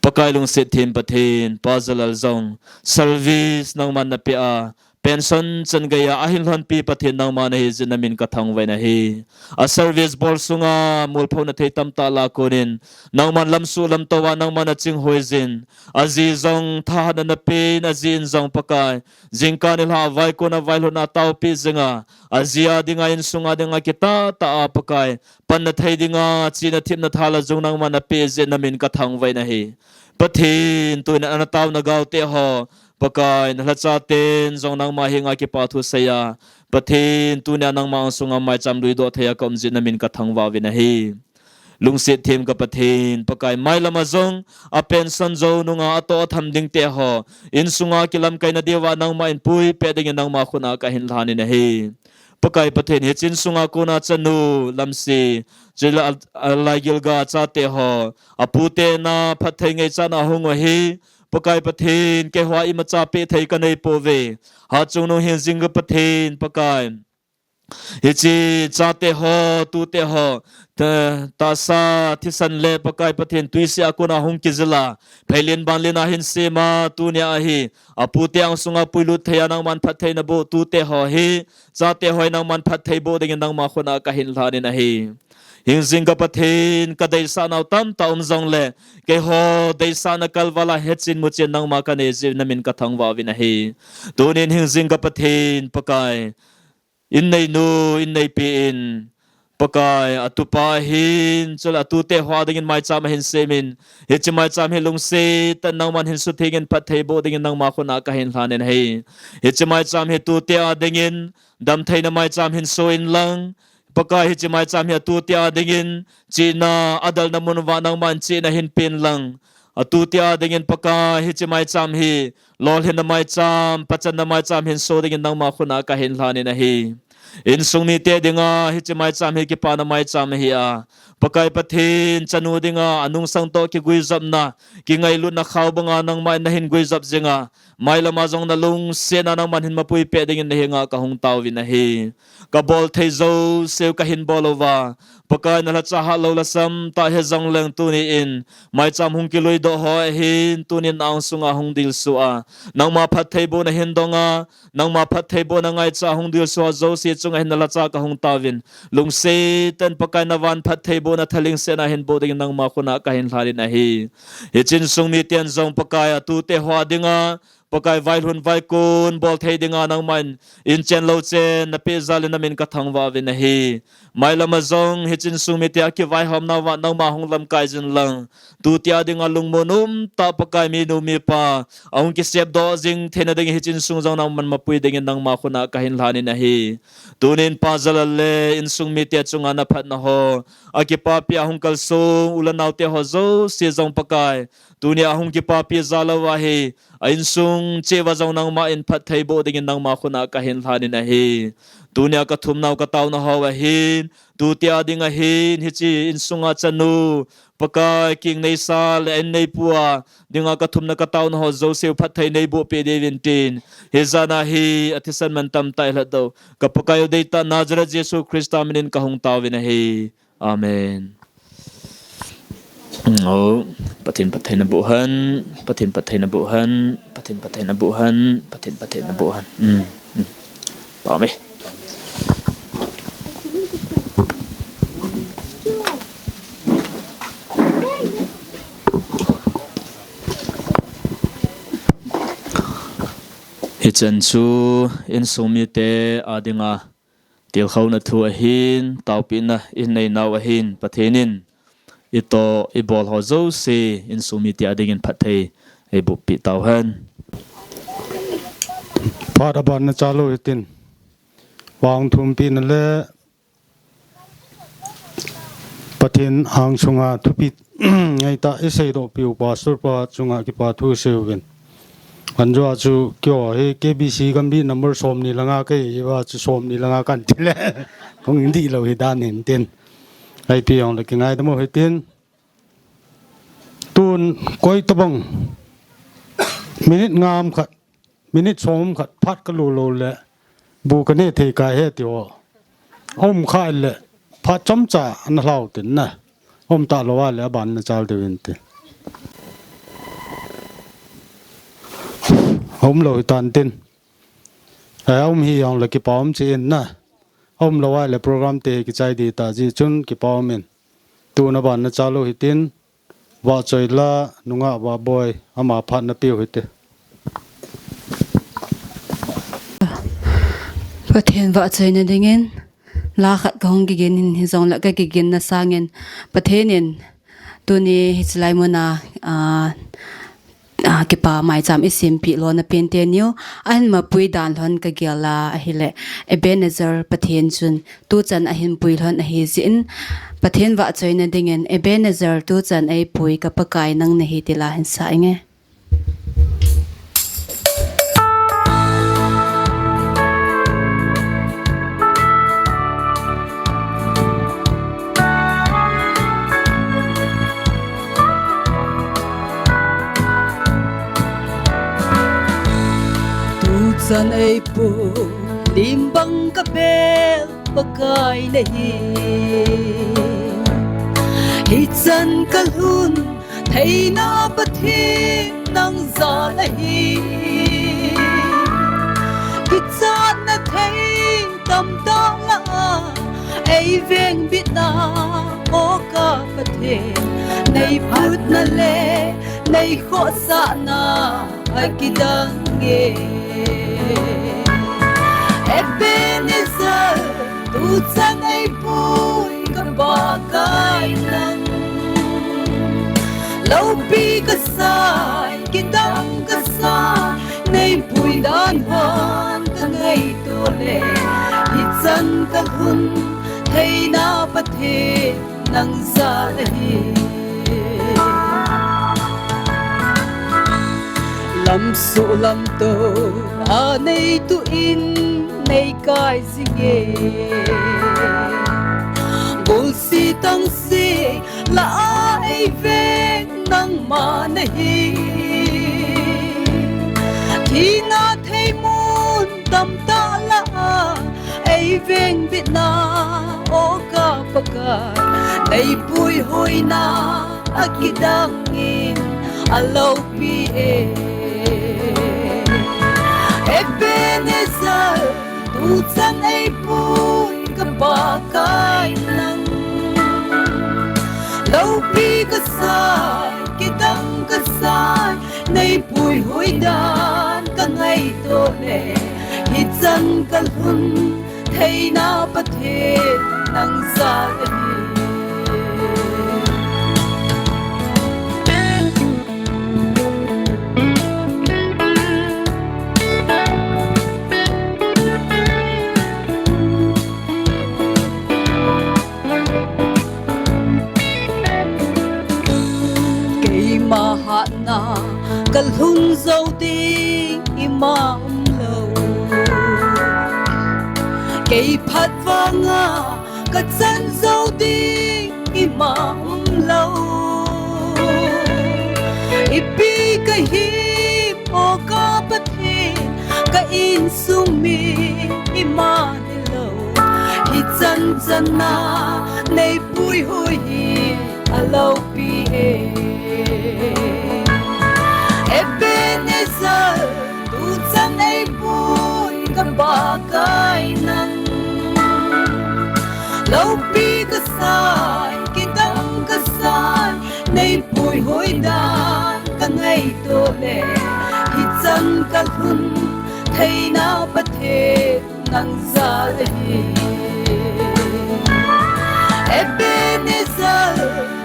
Pakai lungset them Pathen, Pa Jalal jong service nangman napeh a, pension chan geiya ahin lhonpi Pathen nangma nahi jeh in namin kathangvah in ahi. A service bol sunga molphouna thei tamtah lah a konin, nangman lamsuh lamtou a nangman nachinghoijin, aji jong thahatna napen, aji in jong Pakai, jingkah nilhah a vaikon a vailhunna taopi jinga, aji a dinga insunga dinga kitah tah a Pakai, panna thei dinga, chihna thepna thala jong nangman napeh jeh in namin kathangvah in ahi. Pathen, tunin ana taona gaote ho, Pakai, nalhachaten jong nangma henga kipa thu seiya, Pathen, tunia nangma angsunga maicham luidoh theiya kaum jeh in namin kathangvah uvin ahi. Lungset them ka Pathen, Pakai, mailama jong a pension jou nunga atoh atham dingte ho, insunga kilamkaina diuva nangma in puipeh dingin nangma khutna kahin lhanin ahi. Pakai Pathen, hiche insunga kona chanu Lamsi, chule a, a laigilga chate ho, apute na phatthei ngaichatna ahung u ahi. Pakai Pathen, keiho a imacha peh thei kaneipouve. Hatchungnung hingjing ka Pathen, Pakai, hiche chate ho, tute ho, ta, tahsa thisan le Pakai Pathen, twisih a kona hung kijila, pheilen banlen a hin sema, tunia ahi, apute angsunga puilut theiya nangman phatthei naboh tute ho hi, chate ho hi nangman phattheiboh dingin nangma khutna kahin lhanin ahi. Hingjing ka Pathen, kadeisah nau tamtah um jongle, keiho deisahna kalval a hetchen muchen nangma kanei jeh in namin kathangvah uvin ahi. Tunin hingjing ka Pathen, Pakai, inneinu, inneipi in, Pakai, atupa ahin, chule atute ho a dingin maicham ahin semin, hiche maicham hi lungset tah in nangman hin suthengin phattheiboh dingin nangma khutna kahin lhanin ahi. Hiche maicham hi tute a dingin, damtheina maicham hin soh in lang, Pakai, hiche maicham hi atute a dingin, chihna, adalna mun uva nangman chihna hin pen lang. Atute a dingin Pakai, hiche maicham hi, lolhinna maicham, pachatna maicham hin soh dingin nangma khutna kahin lhanin ahi. Insung mite dinga, hiche maicham hi kipana maicham ahi a, Pakai Pathen, chanu dinga, anungsang toh kiguijopna, kingailutna khao banga nangman nahin guijop jinga, mailama jong nalungsetna nangman hin mapuipeh dingin nahenga kahung taovin ahi. Kabol thei jouseu kahin bol uva, Pakai, nalhacha hatlou lhasam tah hijongleng tunin, maicham hung kiluidoh ho ahin, tunin angsunga hung dilsu a, nangma phattheibohna hin donga, nangma phattheibohna ngaicha hung dilsu a jouse chunga hin nalhacha kahung taovin, lungset tah in Pakai navan phattheiboh nathaling sena hinboh dingin nangma khut a kahin lhanin ahi. Hiche insung miten jong Pakai a tute ho dinga, Pakai vailhun vaikon bol thei dinga nangman inchen louchen napeh jal in namin kathangvah uvin ahi. Mailam a jong hiche insung mite akivaihom nauva nangma hung lamkai jin lang, tutia dinga lungmon umtah Pakai minu mipa ahung kisepdoh jing theina dingin hiche insung jong nangman mapui dingin nangma khut a kahin lhanin ahi. Tunin Pa Jalal le insung mite chunga naphatna ho, akipapi a hung kalsong u le naote ho jouse jong Pakai, tunia hung kipapi jal uva hi, a insung cheh uva jong nangman phatthei boh dingin nangma khut a kahin lhanin ahi. Tunia kathumnau kataonau ho ahin, tutia dinga hin hiche insunga chanu, Pakai, kingneisa le inneipu a dinga kathumna kataonau ho jouse u phatthei neiboh peh diuvin tin, hijat a hi athisan mantam tah ilhatdoh ka Pakai u deitah Nazareth Jesu Christa minin kahung taovin ahi. Amen. O, Pathen phatthei naboh hen, Pathen phatthei naboh hen, Pathen phatthei naboh hen, Pathen phatthei naboh hen. Um, um. Pame. Hichan chu insung mite a dinga tilkhouna thu ahin, taopehna inei nau ahin, Pathen in itoh ibol ho jouse insung mite a dingin phatthei eiboh peh tauhen. Phat aban nachal u hitin, vang thumpina le Pathen angsunga thupeh ngeitah iseidoh peh u Pastor pa chunga kipa thu seiyuvin. Anjoa chu keiho hi K B C gambi number somni le nga kahi uva chu somni le nga kanti le hung dih lou hi dan hintin. Ipi jongle kingaidam u hitin. Tun koi tabang minute nga ham khat, minute som ham khat phat kalu lou le bu kaneh thei kahi ti ho. Aum kha le phat chomcha ana lhau tin na. Aum talou a le aban nachal diuvin tin. Aum lou hitan tin. Aum hi jongle kipa um cheh in na. Aum lou a le program te kichai ding tah jeh chun kipa um in. Tun aban nachal u hitin. Vahchoi la nungah Vahboi ama phat napeh u hite. Pathen vahchoina dingin la khat kahung kigin in hijongle kakiginna sangin Pathen in tuni hiche lai muna, ah, ah, kipa maicham isempeh lona pente niu ahin mapui dan lhon kagel a ahile Ebenezer Pathen chun tuchan ahin pui lhon ahi jeh in Pathen vahchoina dingin Ebenezer tuchan eipui ka Pakai nang nahi ti la hin sa inge. Tuchan eipui lim bang kabel Pakai nahi. Hichan kalhun theina Pathen nang jal ahi. Kichatna thei tamtah lah a eivengbitna, o ka Pathen, neiphutna le neikhohsahna akidang e. Ebenezer, tuchan eipui ka Pakai nang. Loupi kasai, kidang kasai, neipui dan hon kangaito le, hichan kalhun theina Pathen nang jal ahi. Lamsuh lamtoh a neituh in neikai jinge. Golseh tangseh lah a eiveng nangma nahi. Thina thei mun tamtah lah a eivengbitna, o ka Pakai, neipuihoina akidang in aloupi e. Ebenezer, tuchan eipui ka Pakai nang. Loupi kasai, kidang kasai, nei puihoi dan kangaito le, hichan kalhun theina Pathen nang jal ahi. Keima hatna kalhun jou ding ima umlou. Kei phat vanga kachan jou ding ima umlou. Ipi kahi mo ka Pathen, ka insung mi ima hilou. Hichan chana nei puihoi hi aloupi e. Ebenezer, tuchan eipui ka Pakai nang. Loupi kasai, kidang kasai, nei puihoi dan kangaito le, hichan kalhun theina Pathen nang jal ahi. Ebenezer,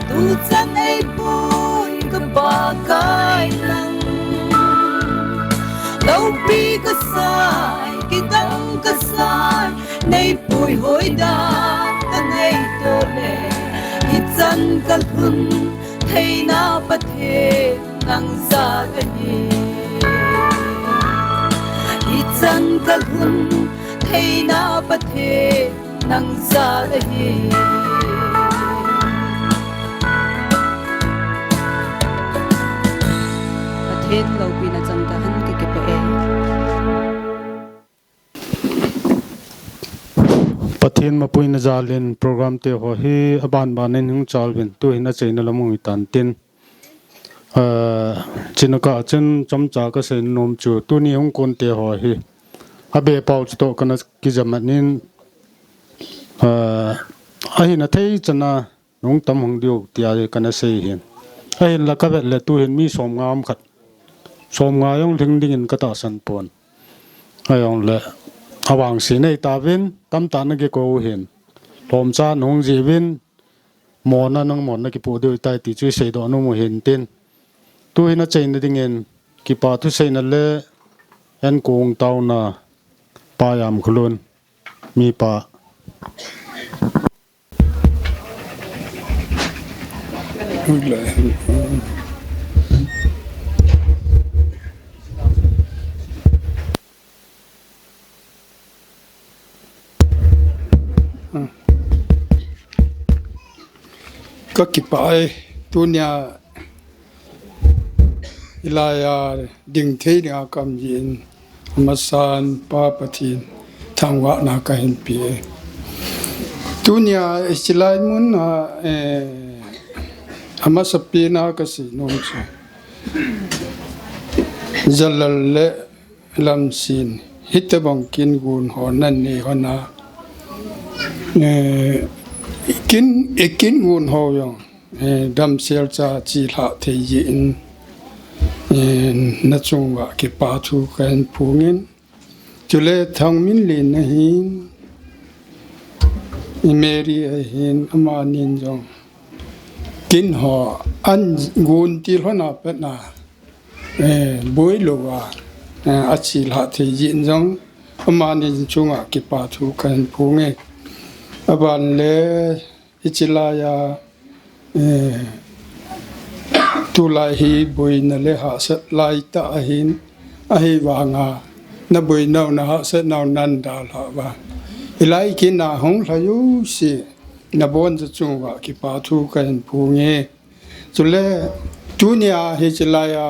tuchan eipui ka Pakai nang. Loupi kasai, kidang kasai, nei puihoi dan kangaito le, hichan kalhun theina Pathen nang jal ahi. Hichan kalhun theina Pathen nang jal ahi. Pathen loupina chang tahen, kakipah e. Pathen mapuina jal in program te ho hi aban ban in hung chal uvin, tuhin achaina lam hung hitan tin. Ah, chuna kah chun chomcha kasei nom chu, tuni hung kon te ho hi abepau chutoh kana kijamat in, ah, ahina thei chana nung tam hung diu tia kana sei hin. Ahinla kavet le tuhin mi som nga um khat, som nga jong lhing dingin katahsan pon. Ahijongle avangse nei tauvin, tamtah nakikou hin. Lhomcha nahung jeh uvin, mona nang mona kipoh diu tai ti chu iseidoh nom u hin tin. Tuhin achaina dingin kipa thuseina le enkong taona Pa Jamkholun, mipa. Kakipah e, tunia hilaiya ding thei dinga kaum jeh in, amasan Pa Pathen thangvahna kahin pe e. Tunia hiche lai muna, eh, amasapen a kasei nom chu, Jalal le Lamsin, hitobang kin gon ho nanei hon a, eh, kin, eh, kin gon ho jong, eh, damsel cha chelhah thei jeh in, eh, nachung uva kipa thu kahin phong in. Chule Thangminlen ahin, Mary ahin, amanin jong kin ho agon til hon a pat na, eh, boi louva, eh, achelhah thei jeh in jong, amani chunga kipa thu kahin phong e. Aban le hiche laiya, eh, tulai hi boina le hahsat lai tah ahin, ahivanga naboinau nahahsatnau nan dalhah uva, hilai kin a hung lha jouse nabonchauva chung uva kipa thu kahin phong e. Chule tunia hiche laiya,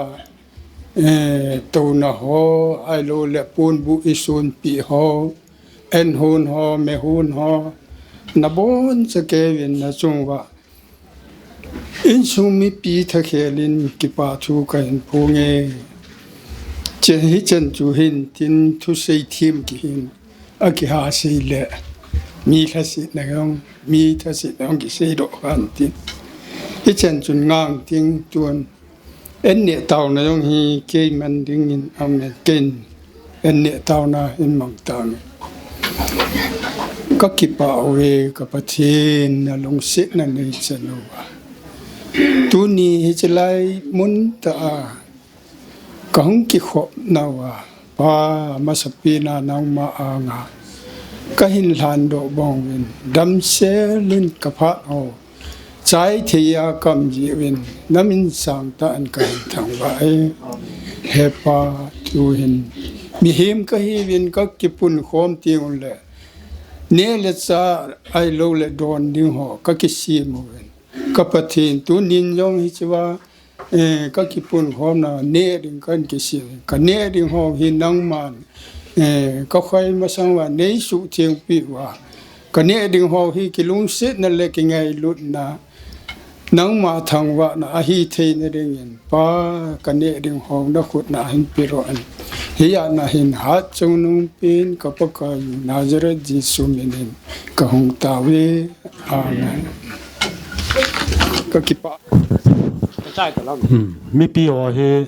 eh, touna ho, ahilouleh ponbuh isonpeh ho, enhon ho, mehon ho, nabonchauvin nachung uva insung mipi thakhel in kipa thu kahin phong e. Hiche, hichan chu hin tin, thusei them kihin. Akihahsei le, mi lhasetna jong, mi lhasetna jong kiseidoh khan tin. Hichan chun ngang ting tun, en neh tauna jong hi kei man dingin amen, ken en neh tauna in mang tang. Ka kipah uve ka Pathen, na lungsetna nei chan uva. Tuni hiche lai mun tah a ka hung kikhop nauva, Pa, masapen a nangma anga ka hin lhandoh bang uvin, damsel in ka phat ho chai thei a ka um jiuvin, na min sangtah in ka hin thangvah e. He Pa, tuhin mihem ka hiuvin ka kipunkhom teng uleh, neh le chah ahilouleh don ding ho ka kisem uvin, ka Pathen, tunin jong hichea, eh, ka kipunkhomna neh ding ka kisem. Ka neh ding ho hi nangman, eh, ka khoi masang uva nei suhthengpeh uva, ka neh ding ho hi kilungsetna le kingailutna nangma thangvahna ahi theina dingin, Pa, ka neh ding ho na khut na hin peh uvin. Hiya na hin hatchungnung pen ka Pakai Nazareth Jesu minin ka hung tao e. Amen. Ka kipah. Hmm. Mipi ho hi.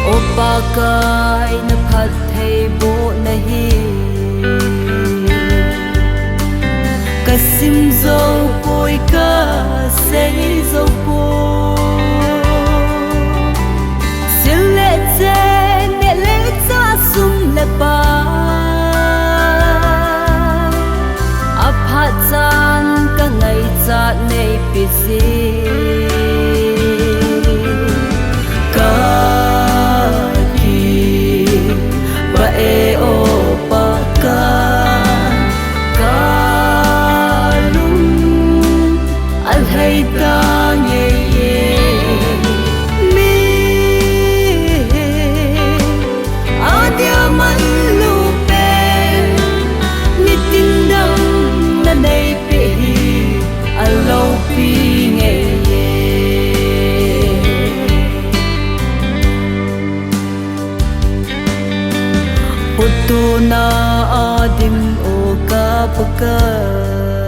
O Pakai, na phattheibohna hi ka sim jou poi, ka sei jou poi. Sil le chen, neh le chah, sum le pai, aphat chan ka ngaichat neipeh jin. Ka kipah e o Pakai, ka lung alhai tange. Mi adia manlu pen, nitin damna neipeh hi aloupi ngei e. Phuttona a dim o ka Pakai,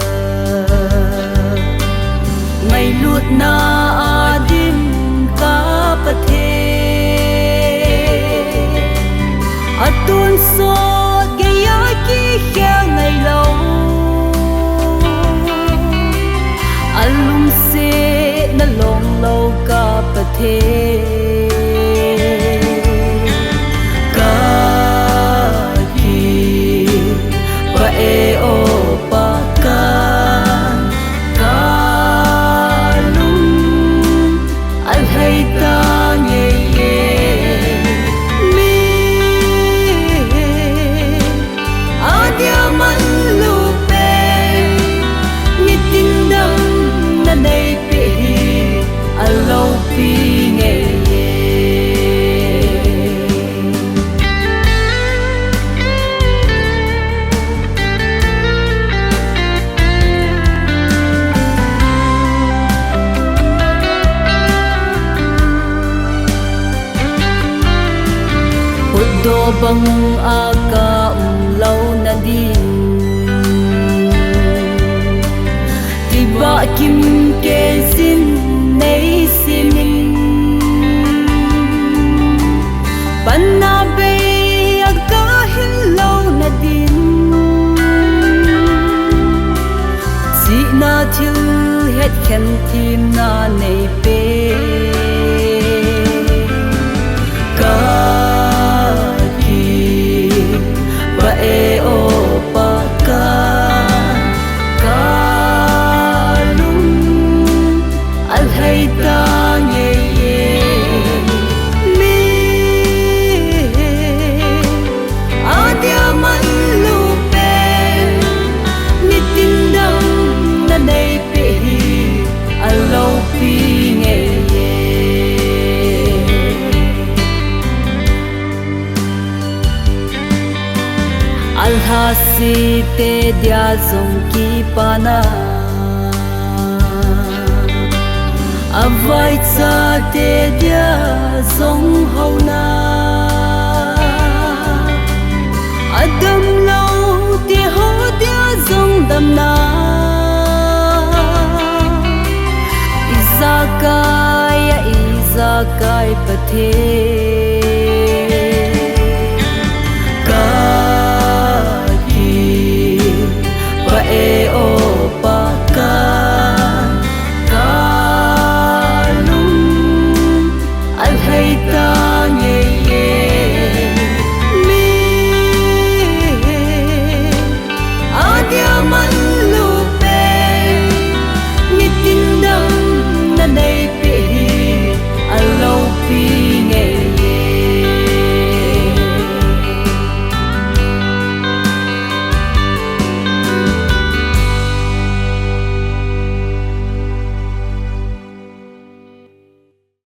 ngailutna a dim ka Pathen, atonsot geiya kikhel ngailou, alungsetna longlou ka Pathen, ka kipah e o Pakai, ka lung alhai tange. Mi adia manlu pen, nitin damna neipeh hi aloupi ngei e. Phuttona bang a ka umlouna ding, kibah kim kei jin neisimin, panna bei a ka hillouna din, chihna thil hetkhen themna neipeh. Ka kipah e o Pakai, ka lung alhai tange. Mi adia manlu pen, nitin damna neipeh hi aloupi ngei e. Alhasi te dia jong kipana, avaicha te dia jong houna, adamlou te ho dia jong damna, ijakai a ijakai Pathen.